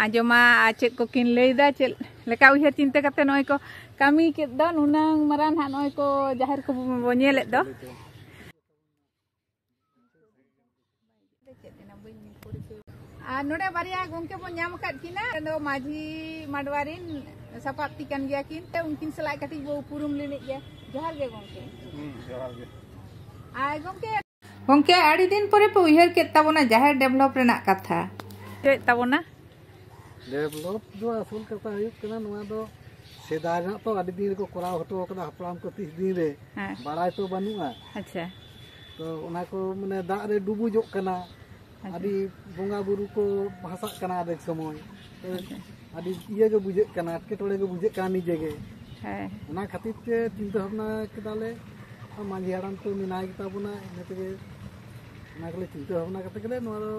ᱟᱸᱡᱚᱢᱟ, ᱟᱨ ᱪᱮᱫ ᱠᱚᱠᱤᱱ ᱞᱟᱹᱭᱫᱟ, ᱪᱮᱫ ᱞᱮᱠᱟ ᱩᱭᱦᱟᱹᱨ ᱪᱤᱱᱛᱟᱹ ᱠᱟᱛᱮ ᱱᱚᱜᱼᱚᱭ ᱠᱚ ᱠᱟᱹᱢᱤ ᱠᱮᱫ ᱫᱚ, ᱱᱩᱱᱟᱹᱝ ᱢᱟᱨᱟᱝ ᱦᱟᱸᱜ ᱱᱚᱜᱼᱚᱭ ᱠᱚ ᱡᱟᱦᱮᱨ ᱠᱚ ᱵᱚ ᱧᱮᱞᱮᱫ ᱫᱚ᱾ ᱟᱨ ᱱᱚᱰᱮ ᱵᱟᱨᱭᱟ ᱜᱚᱢᱠᱮ ᱵᱚ ᱧᱟᱢ ᱟᱠᱟᱫ ᱠᱤᱱᱟ, ᱟᱫᱚ ᱢᱟᱹᱡᱷᱤ ᱢᱟᱰᱣᱟ ᱨᱮᱱ ᱥᱟᱯᱟᱵ ᱛᱤ ᱠᱟᱱ ᱜᱮᱭᱟ ᱠᱤᱱ, ᱛᱮ ᱩᱱᱠᱤᱱ ᱥᱟᱞᱟᱜ ᱠᱟᱹᱴᱤᱡ ᱵᱚ ᱩᱯᱨᱩᱢ ᱞᱮᱱᱤᱡ ᱜᱮ᱾ ᱡᱚᱦᱟᱨ ᱜᱮ ᱜᱚᱢᱠᱮ᱾ ᱦᱩᱸ, ᱡᱚᱦᱟᱨ ᱜᱮ᱾ ᱟᱨ ᱜᱚᱢᱠᱮ, ᱜᱚᱢᱠᱮ, ᱟᱹᱰᱤ ᱫᱤᱱ ᱯᱚᱨᱮ ᱯᱮ ᱩᱭᱦᱟᱹᱨ ᱠᱮᱫ ᱛᱟᱵᱚᱱᱟ ᱡᱟᱦᱮᱨ ᱰᱮᱵᱷᱞᱚᱯ ᱨᱮᱱᱟᱜ ᱠᱟᱛᱷᱟ᱾ ᱪᱮᱫ ᱛᱟᱵᱚᱱᱟ? ᱰᱮᱵᱷᱞᱚᱯ ᱫᱚ ᱟᱥᱚᱞ ᱠᱟᱛᱷᱟ ᱦᱩᱭᱩᱜ ᱠᱟᱱᱟ, ᱱᱚᱣᱟ ᱫᱚ ᱥᱮᱫᱟᱭ ᱨᱮᱱᱟᱜ ᱛᱚ ᱟᱹᱰᱤ ᱫᱤᱱ ᱨᱮᱠᱚ ᱠᱚᱨᱟᱣ ᱦᱚᱴᱚ ᱠᱟᱫᱟ ᱦᱟᱯᱲᱟᱢ ᱠᱚ, ᱛᱤᱥ ᱫᱤᱱ ᱨᱮ᱾ ᱦᱮᱸ᱾ ᱵᱟᱲᱟᱭ ᱛᱚ ᱵᱟᱹᱱᱩᱜᱼᱟ᱾ ᱟᱪᱪᱷᱟ᱾ ᱛᱚ ᱚᱱᱟ ᱠᱚ ᱢᱟᱱᱮ ᱫᱟᱜ ᱨᱮ ᱰᱩᱵᱩᱡᱚᱜ ᱠᱟᱱᱟ, ᱟᱪᱪᱷᱟ᱾ ᱟᱹᱰᱤ ᱵᱚᱸᱜᱟ ᱵᱩᱨᱩ ᱠᱚ ᱵᱷᱟᱥᱟᱜ ᱠᱟᱱᱟ ᱟᱫᱷᱮᱠ ᱥᱚᱢᱚᱭ᱾ ᱛᱚ ᱟᱪᱪᱷᱟ᱾ ᱟᱹᱰᱤ ᱤᱭᱟᱹ ᱜᱮ ᱵᱩᱡᱷᱟᱹᱜ ᱠᱟᱱᱟ, ᱮᱴᱠᱮᱴᱚᱬᱮ ᱜᱮ ᱵᱩᱡᱷᱟᱹᱜ ᱠᱟᱱᱟ ᱱᱤᱡᱮ ᱜᱮ᱾ ᱦᱮᱸ᱾ ᱚᱱᱟ ᱠᱷᱟᱹᱛᱤᱨ ᱛᱮ ᱪᱤᱱᱛᱟᱹ ᱵᱷᱟᱵᱽᱱᱟ ᱠᱮᱫᱟᱞᱮ, ᱢᱟᱹᱡᱷᱤ ᱦᱟᱲᱟᱢ ᱛᱚ ᱢᱮᱱᱟᱭ ᱜᱮᱛᱟ ᱵᱚᱱᱟ, ᱤᱱᱟᱹ ᱛᱮᱜᱮ ᱚᱱᱟ ᱠᱚᱞᱮ ᱪᱤᱱᱛᱟᱹ ᱵᱷᱟᱵᱽᱱᱟ ᱠᱟᱛᱮ ᱜᱮᱞᱮ ᱱᱚᱣᱟ ᱫᱚ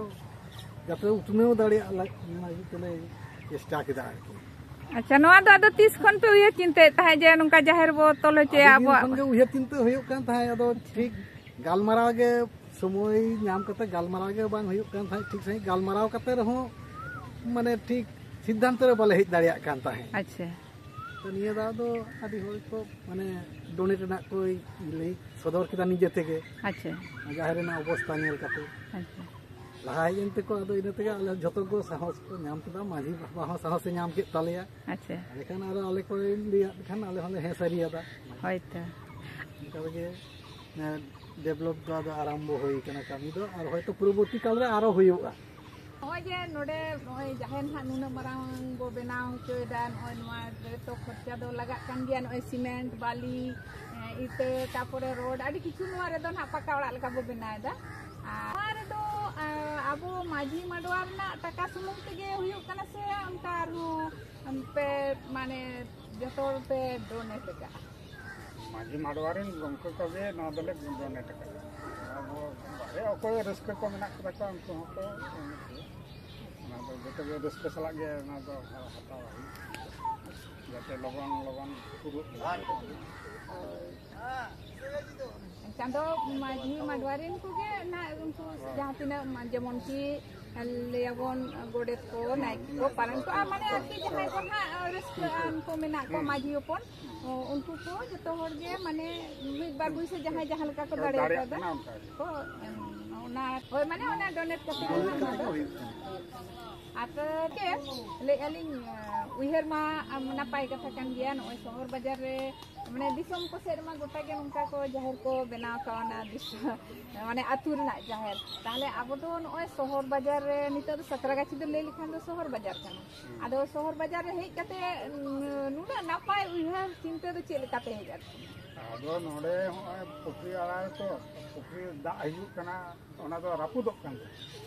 ᱡᱟᱛᱮ ᱩᱛᱱᱟᱹᱣ ᱫᱟᱲᱮᱭᱟᱜ ᱞᱟᱹᱜᱤᱫ, ᱚᱱᱟ ᱞᱟᱹᱜᱤᱫ ᱛᱮᱞᱮ ᱪᱮᱥᱴᱟ ᱠᱮᱫᱟ ᱟᱨᱠᱤ᱾ ᱟᱪᱪᱷᱟ, ᱱᱚᱣᱟ ᱫᱚ ᱟᱫᱚ ᱛᱤᱥ ᱠᱷᱚᱱ ᱯᱮ ᱩᱭᱦᱟᱹᱨ ᱪᱤᱱᱛᱟᱹᱭᱮᱫ ᱛᱟᱦᱮᱸᱫ ᱡᱮ ᱱᱚᱝᱠᱟ ᱡᱟᱦᱮᱨ ᱵᱚ ᱛᱚᱞ ᱦᱚᱪᱚᱭᱟ ᱟᱹᱰᱤ ᱫᱤᱱ ᱟᱵᱚᱣᱟᱜ? ᱠᱷᱚᱱ ᱜᱮ ᱩᱭᱦᱟᱹᱨ ᱪᱤᱱᱛᱟᱹ ᱦᱩᱭᱩᱜ ᱠᱟᱱ ᱛᱟᱦᱮᱸᱫ, ᱟᱫᱚ ᱴᱷᱤᱠ ᱜᱟᱞᱢᱟᱨᱟᱣ ᱜᱮ ᱥᱚᱢᱚᱭ ᱧᱟᱢ ᱠᱟᱛᱮ ᱜᱟᱞᱢᱟᱨᱟᱣ ᱜᱮ ᱵᱟᱝ ᱦᱩᱭᱩᱜ ᱠᱟᱱ ᱛᱟᱦᱮᱸᱫ᱾ ᱴᱷᱤᱠ ᱥᱟᱺᱦᱤᱡ ᱜᱟᱞᱢᱟᱨᱟᱣ ᱠᱟᱛᱮ ᱨᱮᱦᱚᱸ ᱢᱟᱱᱮ ᱴᱷᱤᱠ ᱥᱤᱫᱽᱫᱷᱟᱱᱛᱚ ᱨᱮ ᱵᱟᱞᱮ ᱦᱮᱡ ᱫᱟᱲᱮᱭᱟᱜ ᱠᱟᱱ ᱛᱟᱦᱮᱸᱫ᱾ ᱟᱪᱪᱷᱟ᱾ ᱛᱚ ᱱᱤᱭᱟᱹ ᱫᱷᱟᱣ ᱫᱚ ᱟᱹᱰᱤ ᱦᱚᱲ ᱠᱚ ᱢᱟᱱᱮ ᱰᱚᱱᱮᱴ ᱨᱮᱱᱟᱜ ᱠᱚ ᱞᱟᱹᱭ ᱥᱚᱫᱚᱨ ᱠᱮᱫᱟ ᱱᱤᱡᱮ ᱛᱮᱜᱮ᱾ ᱟᱪᱪᱷᱟ᱾ ᱡᱟᱦᱮᱨ ᱨᱮᱱᱟᱜ ᱚᱵᱚᱥᱛᱟ ᱧᱮᱞ ᱠᱟᱛᱮ᱾ ᱟᱪᱪᱷᱟ᱾ ᱞᱟᱦᱟ ᱦᱮᱡ ᱮᱱ ᱛᱮᱠᱚ, ᱟᱫᱚ ᱤᱱᱟᱹ ᱛᱮᱜᱮ ᱟᱞᱮ ᱡᱷᱚᱛᱚ ᱠᱚ ᱥᱟᱦᱚᱥ ᱠᱚ ᱧᱟᱢ ᱠᱮᱫᱟ, ᱢᱟᱹᱡᱷᱤ ᱵᱟᱵᱟ ᱦᱚᱸ ᱥᱟᱦᱚᱥᱮ ᱧᱟᱢ ᱠᱮᱫ ᱛᱟᱞᱮᱭᱟ᱾ ᱟᱪᱪᱷᱟ᱾ ᱮᱸᱰᱮᱠᱷᱟᱱ ᱟᱨᱚ ᱟᱞᱮ ᱠᱚ ᱞᱟᱹᱭᱟᱫ ᱠᱷᱟᱱ ᱟᱞᱮ ᱦᱚᱸᱞᱮ ᱦᱮᱸ ᱥᱟᱹᱨᱤᱭᱟᱫᱟ᱾ ᱦᱳᱭᱛᱚ᱾ ᱚᱱᱠᱟ ᱛᱮᱜᱮ, ᱮᱸ, ᱰᱮᱵᱷᱞᱚᱯ ᱫᱚ ᱟᱫᱚ ᱟᱨᱟᱢᱵᱚ ᱦᱩᱭ ᱠᱟᱱᱟ ᱠᱟᱹᱢᱤ ᱫᱚ, ᱟᱨ ᱦᱚᱭᱛᱚ ᱯᱚᱨᱚᱵᱚᱨᱛᱤ ᱠᱟᱞ ᱨᱮ ᱟᱨᱚ ᱦᱩᱭᱩᱜᱼᱟ᱾ ᱱᱚᱜᱼᱚᱭ ᱡᱮ ᱱᱚᱰᱮ ᱱᱚᱜᱼᱚᱭ ᱡᱟᱦᱮᱨ ᱱᱟᱦᱟᱜ ᱱᱩᱱᱟᱹᱜ ᱢᱟᱨᱟᱝ ᱵᱚ ᱵᱮᱱᱟᱣ ᱦᱚᱪᱚᱭᱮᱫᱟ, ᱱᱚᱜᱼᱚᱭ ᱱᱚᱣᱟ ᱨᱮᱛᱚ ᱠᱷᱚᱨᱪᱟ ᱫᱚ ᱞᱟᱜᱟᱜ ᱠᱟᱱ ᱜᱮᱭᱟ, ᱱᱚᱜᱼᱚᱭ ᱥᱤᱢᱮᱱᱴ, ᱵᱟᱞᱤ, ᱮᱸ, ᱤᱴᱟᱹ, ᱛᱟᱯᱚᱨᱮ ᱨᱚᱰ, ᱟᱹᱰᱤ ᱠᱤᱪᱷᱩ ᱱᱚᱣᱟ ᱨᱮᱫᱚ ᱱᱟᱦᱟᱜ ᱯᱟᱠᱟ ᱚᱲᱟᱜ ᱞᱮᱠᱟ ᱵᱚ ᱵᱮᱱᱟᱣ ᱮᱫᱟ᱾ ᱟᱨ ᱱᱚᱣᱟ ᱨᱮᱫᱚ, ᱟᱸ, ᱟᱵᱚ ᱢᱟᱹᱡᱷᱤ ᱢᱟᱰᱣᱟ ᱨᱮᱱᱟᱜ ᱴᱟᱠᱟ ᱥᱩᱢᱩᱝ ᱛᱮᱜᱮ ᱦᱩᱭᱩᱜ ᱠᱟᱱᱟ ᱥᱮ ᱚᱱᱠᱟ ᱟᱨᱦᱚᱸ ᱯᱮ, ᱢᱟᱱᱮ, ᱡᱚᱛᱚ ᱦᱚᱲ ᱯᱮ ᱰᱳᱱᱮᱴ ᱟᱠᱟᱫᱼᱟ? ᱢᱟᱹᱡᱷᱤ ᱢᱟᱰᱣᱟ ᱨᱮᱱ ᱜᱚᱢᱠᱮ ᱠᱚᱜᱮ ᱱᱚᱣᱟ ᱫᱚᱞᱮ ᱰᱳᱱᱮᱴ ᱟᱠᱟᱫᱟ᱾ ᱟᱫᱚ ᱵᱟᱨᱦᱮ ᱚᱠᱚᱭ ᱨᱟᱹᱥᱠᱟᱹ ᱠᱚ ᱢᱮᱱᱟᱜ ᱠᱚᱛᱟ ᱠᱚᱣᱟ, ᱩᱱᱠᱩ ᱦᱚᱸᱠᱚ ᱮᱢ ᱜᱮᱭᱟ᱾ ᱚᱱᱟ ᱫᱚ ᱡᱚᱛᱚ ᱜᱮ ᱨᱟᱹᱥᱠᱟᱹ ᱥᱟᱞᱟᱜ ᱜᱮ ᱚᱱᱟ ᱫᱚ ᱦᱟᱛᱟᱣ ᱦᱩᱭᱩᱜᱼᱟ, ᱡᱟᱛᱮ ᱞᱚᱜᱚᱱ ᱞᱚᱜᱚᱱ ᱯᱩᱨᱟᱹᱜ ᱢᱟ᱾ ᱪᱟᱸᱫᱚ ᱢᱟᱹᱡᱷᱤ ᱢᱟᱰᱣᱟ ᱨᱮᱱ ᱠᱚᱜᱮ ᱱᱟᱜ ᱩᱱᱠᱩ ᱡᱟᱦᱟᱸ ᱛᱤᱱᱟᱹᱜ ᱢᱟ-, ᱡᱮᱢᱚᱱ ᱠᱤ ᱞᱟᱹᱭᱟᱵᱚᱱ ᱜᱚᱰᱮᱛ ᱠᱚ, ᱱᱟᱭᱠᱮ ᱠᱚ, ᱯᱟᱨᱟᱱᱤᱠ ᱠᱚ, ᱟᱨ ᱢᱟᱱᱮ ᱟᱨᱠᱤ ᱡᱟᱦᱟᱸᱭ ᱠᱚ ᱱᱟᱜ ᱨᱟᱹᱥᱠᱟᱹ ᱟᱱ ᱠᱚ ᱢᱮᱱᱟᱜ ᱠᱚᱣᱟ ᱢᱟᱹᱡᱷᱤ ᱦᱚᱯᱚᱱ, ᱚ, ᱩᱱᱠᱩ ᱠᱚ ᱡᱚᱛᱚ ᱦᱚᱲ ᱜᱮ ᱢᱟᱱᱮ ᱢᱤᱫ ᱵᱟᱨ ᱯᱩᱭᱥᱟᱹ ᱡᱟᱦᱟᱸᱭ ᱡᱟᱦᱟᱸ ᱞᱮᱠᱟ ᱠᱚ ᱫᱟᱲᱮ ᱫᱟᱲᱮᱭᱟᱜ ᱠᱟᱫᱟ ᱠᱟᱱᱟ ᱚᱱᱠᱟ ᱜᱮ᱾ ᱠᱚ ᱮᱢ, ᱚᱱᱟ ᱦᱳᱭ, ᱢᱟᱱᱮ ᱚᱱᱟ ᱰᱳᱱᱮᱴ ᱠᱟᱛᱮ ᱜᱮ ᱚᱱᱟ ᱫᱚ ᱦᱩᱭᱩᱜ ᱠᱟᱱᱟ᱾ ᱟᱨ ᱛᱚ ᱪᱮᱫ ᱞᱟᱹᱭᱮᱫᱼᱟ ᱞᱤᱧ, ᱩᱭᱦᱟᱹᱨ ᱢᱟ ᱟᱢ ᱱᱟᱯᱟᱭ ᱠᱟᱛᱷᱟ ᱠᱟᱱ ᱜᱮᱭᱟ, ᱱᱚᱜᱼᱚᱭ ᱥᱚᱦᱚᱨ ᱵᱟᱡᱟᱨ ᱨᱮ ᱢᱟᱱᱮ ᱫᱤᱥᱚᱢ ᱠᱚ ᱥᱮᱫ ᱨᱮᱢᱟ ᱜᱚᱴᱟ ᱜᱮ ᱱᱚᱝᱠᱟ ᱠᱚ ᱡᱟᱦᱮᱨ ᱠᱚ ᱵᱮᱱᱟᱣ ᱠᱟᱣᱱᱟ, ᱫᱤᱥᱚᱢ ᱢᱟᱱᱮ ᱟᱹᱛᱩ ᱨᱮᱱᱟᱜ ᱡᱟᱦᱮᱨ᱾ ᱛᱟᱦᱞᱮ ᱟᱵᱚ ᱫᱚ ᱱᱚᱜᱼᱚᱭ ᱥᱚᱦᱚᱨ ᱵᱟᱡᱟᱨ ᱨᱮ, ᱱᱤᱛᱚᱜ ᱫᱚ ᱥᱟᱸᱛᱨᱟᱜᱟᱹᱪᱷᱤ ᱫᱚ ᱞᱟᱹᱭ ᱞᱮᱠᱷᱟᱱ ᱫᱚ ᱥᱚᱦᱚᱨ ᱵᱟᱡᱟᱨ ᱠᱟᱱᱟ᱾ ᱟᱫᱚ ᱥᱚᱦᱚᱨ ᱵᱟᱡᱟᱨ ᱨᱮ ᱦᱮᱡ ᱠᱟᱛᱮ, ᱩᱸ, ᱱᱩᱱᱟᱹᱜ ᱱᱟᱯᱟᱭ ᱩᱭᱦᱟᱹᱨ ᱪᱤᱱᱛᱟᱹ ᱫᱚ ᱪᱮᱫ ᱞᱮᱠᱟᱛᱮ ᱦᱮᱡ ᱟᱫ ᱵᱚᱱᱟ? ᱟᱫᱚ ᱱᱚᱰᱮ ᱦᱚᱸᱜᱼᱚᱭ ᱯᱩᱠᱷᱨᱤ ᱟᱲᱟ ᱨᱮ ᱛᱚ, ᱯᱩᱠᱷᱨᱤ ᱫᱟᱜ ᱦᱤᱡᱩᱜ ᱠᱟᱱᱟ, ᱚᱱᱟ ᱫᱚ ᱨᱟᱹᱯᱩᱫᱚᱜ ᱠᱟᱱ ᱛᱟᱦᱮᱸᱫ᱾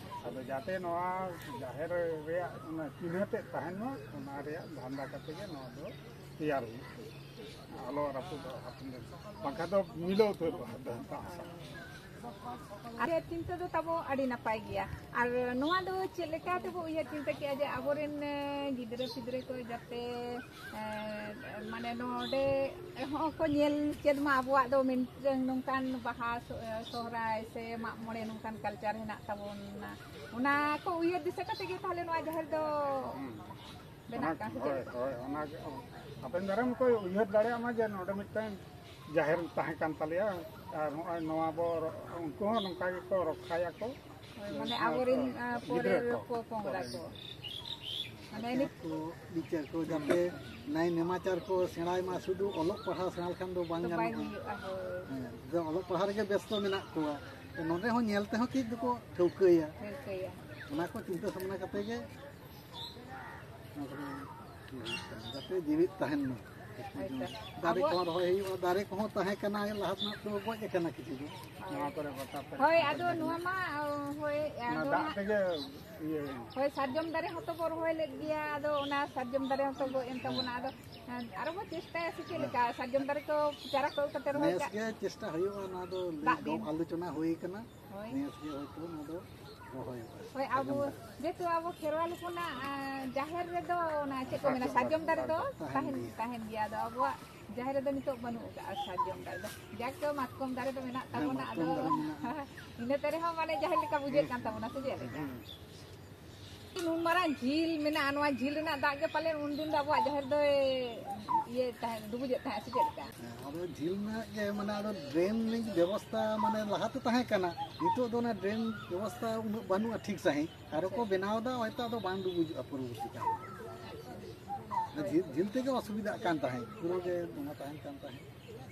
ᱟᱫᱚ ᱡᱟᱛᱮ ᱱᱚᱣᱟ ᱡᱟᱦᱮᱨ ᱨᱮᱭᱟᱜ ᱚᱱᱟ ᱪᱤᱱᱦᱟᱹ ᱛᱮᱫ ᱛᱟᱦᱮᱱ ᱢᱟ, ᱚᱱᱟ ᱨᱮᱭᱟᱜ ᱫᱷᱟᱱᱫᱟ ᱠᱟᱛᱮ ᱜᱮ ᱱᱚᱣᱟ ᱫᱚ ᱛᱮᱭᱟᱨ ᱦᱩᱭᱩᱜ ᱠᱟᱱᱟ᱾ ᱟᱞᱚ ᱨᱟᱹᱯᱩᱫᱚᱜ ᱦᱟᱯᱮᱱ ᱫᱤᱱ, ᱵᱟᱝᱠᱷᱟᱱ ᱫᱚ ᱢᱤᱞᱟᱹᱣ ᱩᱛᱟᱹᱨᱚᱜᱼᱟ ᱫᱟᱜ ᱥᱟᱶ᱾ ᱟᱨ ᱪᱤᱱᱛᱟᱹ ᱫᱚ ᱛᱟᱵᱚ ᱟᱹᱰᱤ ᱱᱟᱯᱟᱭ ᱜᱮᱭᱟ᱾ ᱟᱨ ᱱᱚᱣᱟ ᱫᱚ ᱪᱮᱫ ᱞᱮᱠᱟ ᱛᱮᱵᱚ ᱩᱭᱦᱟᱹᱨ ᱪᱤᱱᱛᱟᱹ ᱠᱮᱜᱼᱟ ᱡᱮ ᱟᱵᱚᱨᱮᱱ, ᱮ, ᱜᱤᱫᱽᱨᱟᱹ ᱯᱤᱫᱽᱨᱟᱹ ᱠᱚ ᱡᱟᱛᱮ, ᱮ, ᱢᱟᱱᱮ ᱱᱚᱰᱮ ᱦᱚᱸ ᱠᱚ ᱧᱮᱞ ᱪᱮᱫ ᱢᱟ ᱟᱵᱚᱣᱟᱜ ᱫᱚ ᱢᱤᱫᱴᱟᱝ ᱱᱚᱝᱠᱟᱱ ᱵᱟᱦᱟ ᱥᱚ-, ᱥᱚᱦᱨᱟᱭ ᱥᱮ ᱢᱟᱜ ᱢᱚᱬᱮ ᱱᱚᱝᱠᱟᱱ ᱠᱟᱞᱪᱟᱨ ᱦᱮᱱᱟᱜ ᱛᱟᱵᱚᱱᱟ᱾ ᱚᱱᱟ ᱠᱚ ᱩᱭᱦᱟᱹᱨ ᱫᱤᱥᱟᱹ ᱠᱟᱛᱮ ᱜᱮ ᱛᱟᱦᱞᱮ ᱱᱚᱣᱟ ᱡᱟᱦᱮᱨ ᱫᱚ ᱵᱮᱱᱟᱜ ᱚᱱᱟ, ᱠᱟᱱ ᱥᱮ ᱪᱮᱫ ᱦᱳᱭ, ᱞᱮᱠᱟ? ᱦᱳᱭ, ᱚᱱᱟ ᱜᱮ, ᱦᱟᱯᱮᱱ ᱫᱟᱨᱟᱢ ᱠᱚ ᱩᱭᱦᱟᱹᱨ ᱫᱟᱲᱮᱭᱟᱜ ᱢᱟ ᱡᱮ ᱱᱚᱰᱮ ᱢᱤᱫᱴᱟᱝ ᱡᱟᱦᱮᱨ ᱛᱟᱦᱮᱸ ᱠᱟᱱ ᱛᱟᱞᱮᱭᱟ, ᱟᱨ ᱱᱚᱜᱼᱚᱭ ᱱᱚᱣᱟ ᱵᱚ, ᱩᱱᱠᱩ ᱦᱚᱸ ᱱᱚᱝᱠᱟ ᱜᱮᱠᱚ ᱨᱚᱠᱷᱟᱭᱟᱠᱚ᱾ ᱦᱳᱭ, ᱢᱟᱱᱮ ᱱᱚᱝᱠᱟ ᱟᱵᱚᱨᱮᱱ, ᱠᱚ ᱟ, ᱜᱤᱫᱽᱨᱟᱹ ᱯᱚᱨᱮᱨ ᱠᱚ, ᱯᱚ-ᱯᱚᱝᱲᱟ ᱯᱚᱨᱮᱨ ᱠᱚ᱾ ᱢᱟᱱᱮ ᱟᱪᱟᱨ ᱱᱤᱛ- ᱠᱚ, ᱵᱤᱪᱟᱹᱨ ᱠᱚ, ᱡᱟᱛᱮ ᱱᱟᱭ ᱱᱮᱢᱟᱪᱟᱨ ᱠᱚ ᱥᱮᱬᱟᱭ ᱢᱟ, ᱥᱩᱫᱷᱩ ᱚᱞᱚᱜ ᱯᱟᱲᱦᱟᱣ ᱥᱮᱬᱟ ᱞᱮᱠᱷᱟᱱ ᱫᱚ ᱵᱟᱝ ᱫᱚ ᱵᱟᱭ ᱜᱟᱱᱚᱜᱼᱟ᱾ ᱦᱩᱭᱩᱜᱼᱟ, ᱦᱳᱭ᱾ ᱦᱮᱸ, ᱡᱮ ᱚᱞᱚᱜ ᱯᱟᱲᱦᱟᱣ ᱨᱮᱜᱮ ᱵᱮᱥᱛᱚ ᱢᱮᱱᱟᱜ ᱠᱚᱣᱟ, ᱛᱚ ᱱᱚᱰᱮ ᱦᱚᱸ ᱧᱮᱞ ᱛᱮᱦᱚᱸ ᱠᱟᱹᱡ ᱫᱚᱠᱚ ᱴᱷᱟᱹᱣᱠᱟᱹᱭᱟ᱾ ᱴᱷᱟᱹᱣᱠᱟᱹᱭᱟ᱾ ᱚᱱᱟ ᱠᱚ ᱪᱤᱱᱛᱟᱹ ᱵᱷᱟᱵᱽᱱᱟ ᱠᱟᱛᱮ ᱜᱮ ᱱᱚᱣᱟ ᱠᱚᱫᱚ ᱦᱩᱭᱩᱜ ᱠᱟᱱᱟ, ᱡᱟᱛᱮ ᱡᱤᱣᱤᱫ ᱛᱟᱦᱮᱱ ᱢᱟ᱾ ᱫᱟᱨᱮ ᱠᱚᱦᱚᱸ ᱨᱚᱦᱚᱭ ᱦᱩᱭᱩᱜᱼᱟ᱾ ᱫᱟᱨᱮ ᱠᱚᱦᱚᱸ ᱛᱟᱦᱮᱸ ᱠᱟᱱᱟ, ᱞᱟᱦᱟ ᱛᱮᱱᱟᱜ ᱫᱚ ᱜᱚᱡ ᱟᱠᱟᱱᱟ ᱠᱤᱪᱷᱩ ᱫᱚ᱾ ᱱᱚᱣᱟ ᱠᱚᱨᱮ ᱜᱚᱴᱟ ᱯᱮ ᱦᱳᱭ, ᱟᱫᱚ ᱱᱚᱣᱟ ᱢᱟ, ᱚ, ᱦᱳᱭ, ᱚᱱᱟ ᱟᱫᱚ ᱫᱟᱜ ᱦᱟᱸᱜ ᱛᱮᱜᱮ ᱤᱭᱟᱹ ᱦᱳᱭ, ᱥᱟᱨᱡᱚᱢ ᱫᱟᱨᱮ ᱦᱚᱸᱛᱚ ᱵᱚ ᱨᱚᱦᱚᱭ ᱞᱮᱫ ᱜᱮᱭᱟ, ᱟᱫᱚ ᱚᱱᱟ ᱥᱟᱨᱡᱚᱢ ᱫᱟᱨᱮ ᱦᱚᱸᱛᱚ ᱜᱚᱡ ᱮᱱ ᱛᱟᱵᱚᱱᱟ᱾ ᱟᱫᱚ ᱟᱨᱚ ᱵᱚ ᱪᱮᱥᱴᱟᱭᱟ ᱥᱮ ᱪᱮᱫ ᱞᱮᱠᱟ ᱥᱟᱨᱡᱚᱢ ᱫᱟᱨᱮ ᱠᱚ ᱪᱟᱨᱟ ᱠᱚ ᱟᱹᱜᱩ ᱠᱟᱛᱮ ᱨᱚᱦᱚᱭ ᱱᱮᱥ ᱠᱟᱜ? ᱜᱮ ᱪᱮᱥᱴᱟ ᱦᱩᱭᱩᱜᱼᱟ, ᱱᱚᱣᱟ ᱫᱚ ᱫᱟᱜ ᱞᱟᱹᱭ ᱫᱤᱱ᱾ ᱟᱞᱳᱪᱚᱱᱟ ᱦᱩᱭ ᱟᱠᱟᱱᱟ᱾ ᱦᱳᱭ᱾ ᱱᱮᱥ ᱜᱮ ᱦᱚᱭᱛᱳ ᱱᱚᱣᱟ ᱫᱚ ᱨᱚᱦᱚᱭᱚᱜᱼᱟ᱾ ᱦᱳᱭ, ᱟᱵᱚ ᱥᱟᱨᱡᱚᱢ ᱫᱟᱨᱮ᱾ ᱡᱮᱦᱮᱛᱩ ᱟᱵᱚ ᱠᱷᱮᱨᱣᱟᱞ ᱦᱚᱯᱚᱱᱟᱜ, ᱟ, ᱡᱟᱦᱮᱨ ᱨᱮᱫᱚ ᱚᱱᱟ ᱪᱮᱫ ᱠᱚ ᱢᱮᱱᱟ, ᱥᱟᱨᱡᱚᱢ ᱫᱟᱨᱮ ᱫᱚ ᱛᱟᱦᱮᱱ ᱛᱟᱦᱮᱱ, ᱜᱮᱭᱟ᱾ ᱛᱟᱦᱮᱱ ᱜᱮᱭᱟ᱾ ᱟᱫᱚ ᱟᱵᱚᱣᱟᱜ ᱡᱟᱦᱮᱨ ᱨᱮᱫᱚ ᱱᱤᱛᱚᱜ ᱵᱟᱹᱱᱩᱜ ᱟᱠᱟᱫᱼᱟ ᱥᱟᱨᱡᱚᱢ ᱫᱟᱨᱮ ᱫᱚ, ᱡᱟᱠ ᱢᱟᱛᱠᱚᱢ ᱫᱟᱨᱮ ᱫᱚ ᱢᱮᱱᱟᱜ ᱦᱮᱸ, ᱛᱟᱵᱚᱱᱟ᱾ ᱢᱟᱛᱠᱚᱢ ᱟᱫᱚ ᱫᱟᱨᱮ ᱢᱮᱱᱟᱜᱼᱟ᱾ ᱤᱱᱟᱹ ᱛᱮ ᱨᱮᱦᱚᱸ ᱢᱟᱱᱮ ᱡᱟᱦᱮᱨ ᱞᱮᱠᱟ ᱵᱩᱡᱷᱟᱹᱜ ᱦᱮᱸ᱾ ᱠᱟᱱ ᱛᱟᱵᱚᱱᱟ, ᱥᱮ ᱪᱮᱫ ᱞᱮᱠᱟ? ᱦᱮᱸ᱾ ᱱᱩᱱ ᱢᱟᱨᱟᱝ ᱡᱷᱤᱞ ᱢᱮᱱᱟᱜᱼᱟ, ᱱᱚᱣᱟ ᱡᱷᱤᱞ ᱨᱮᱱᱟᱜ ᱫᱟᱜ ᱜᱮ ᱯᱟᱞᱮᱱ ᱩᱱᱫᱤᱱ ᱫᱚ ᱟᱵᱚᱣᱟᱜ ᱡᱟᱦᱮᱨ ᱫᱚᱭ ᱤᱭᱟᱹ ᱛᱟᱦᱮᱸ, ᱰᱩᱵᱩᱡᱮᱫ ᱛᱟᱦᱮᱸᱫ, ᱥᱮ ᱪᱮᱫ ᱞᱮᱠᱟ? ᱦᱮᱸ, ᱟᱫᱚ ᱡᱷᱤᱞ ᱨᱮᱱᱟᱜ ᱜᱮ, ᱢᱟᱱᱮ, ᱟᱫᱚ ᱰᱨᱮᱱ ᱨᱮᱱᱟᱜ ᱵᱮᱵᱚᱥᱛᱷᱟ, ᱢᱟᱱᱮ, ᱞᱟᱦᱟᱛᱮ ᱛᱟᱦᱮᱸ ᱠᱟᱱᱟ, ᱱᱤᱛᱚᱜ ᱫᱚ ᱚᱱᱟ ᱰᱨᱮᱱ ᱵᱮᱵᱚᱥᱛᱷᱟ ᱩᱱᱟᱹᱜ ᱵᱟᱹᱱᱩᱜᱼᱟ ᱴᱷᱤᱠ ᱥᱟᱺᱦᱤᱡ, ᱟᱨ ᱠᱚ ᱵᱮᱱᱟᱣ ᱮᱫᱟ, ᱦᱚᱭᱛᱳ ᱟᱫᱚ ᱵᱟᱝ ᱰᱩᱵᱩᱡᱚᱜᱼᱟ ᱯᱚᱨᱚᱵᱚᱨᱛᱤ ᱠᱟᱞ ᱨᱮ᱾ ᱚᱱᱟ ᱡᱷᱤᱞ, ᱡᱷᱤᱞ ᱛᱮᱜᱮ ᱚᱥᱩᱵᱤᱫᱷᱟᱜ ᱠᱟᱱ ᱛᱟᱦᱮᱸᱫ, ᱯᱩᱨᱟᱹ ᱜᱮ ᱵᱚᱸᱜᱟ ᱛᱟᱦᱮᱱ ᱠᱟᱱ ᱛᱟᱦᱮᱸᱫ᱾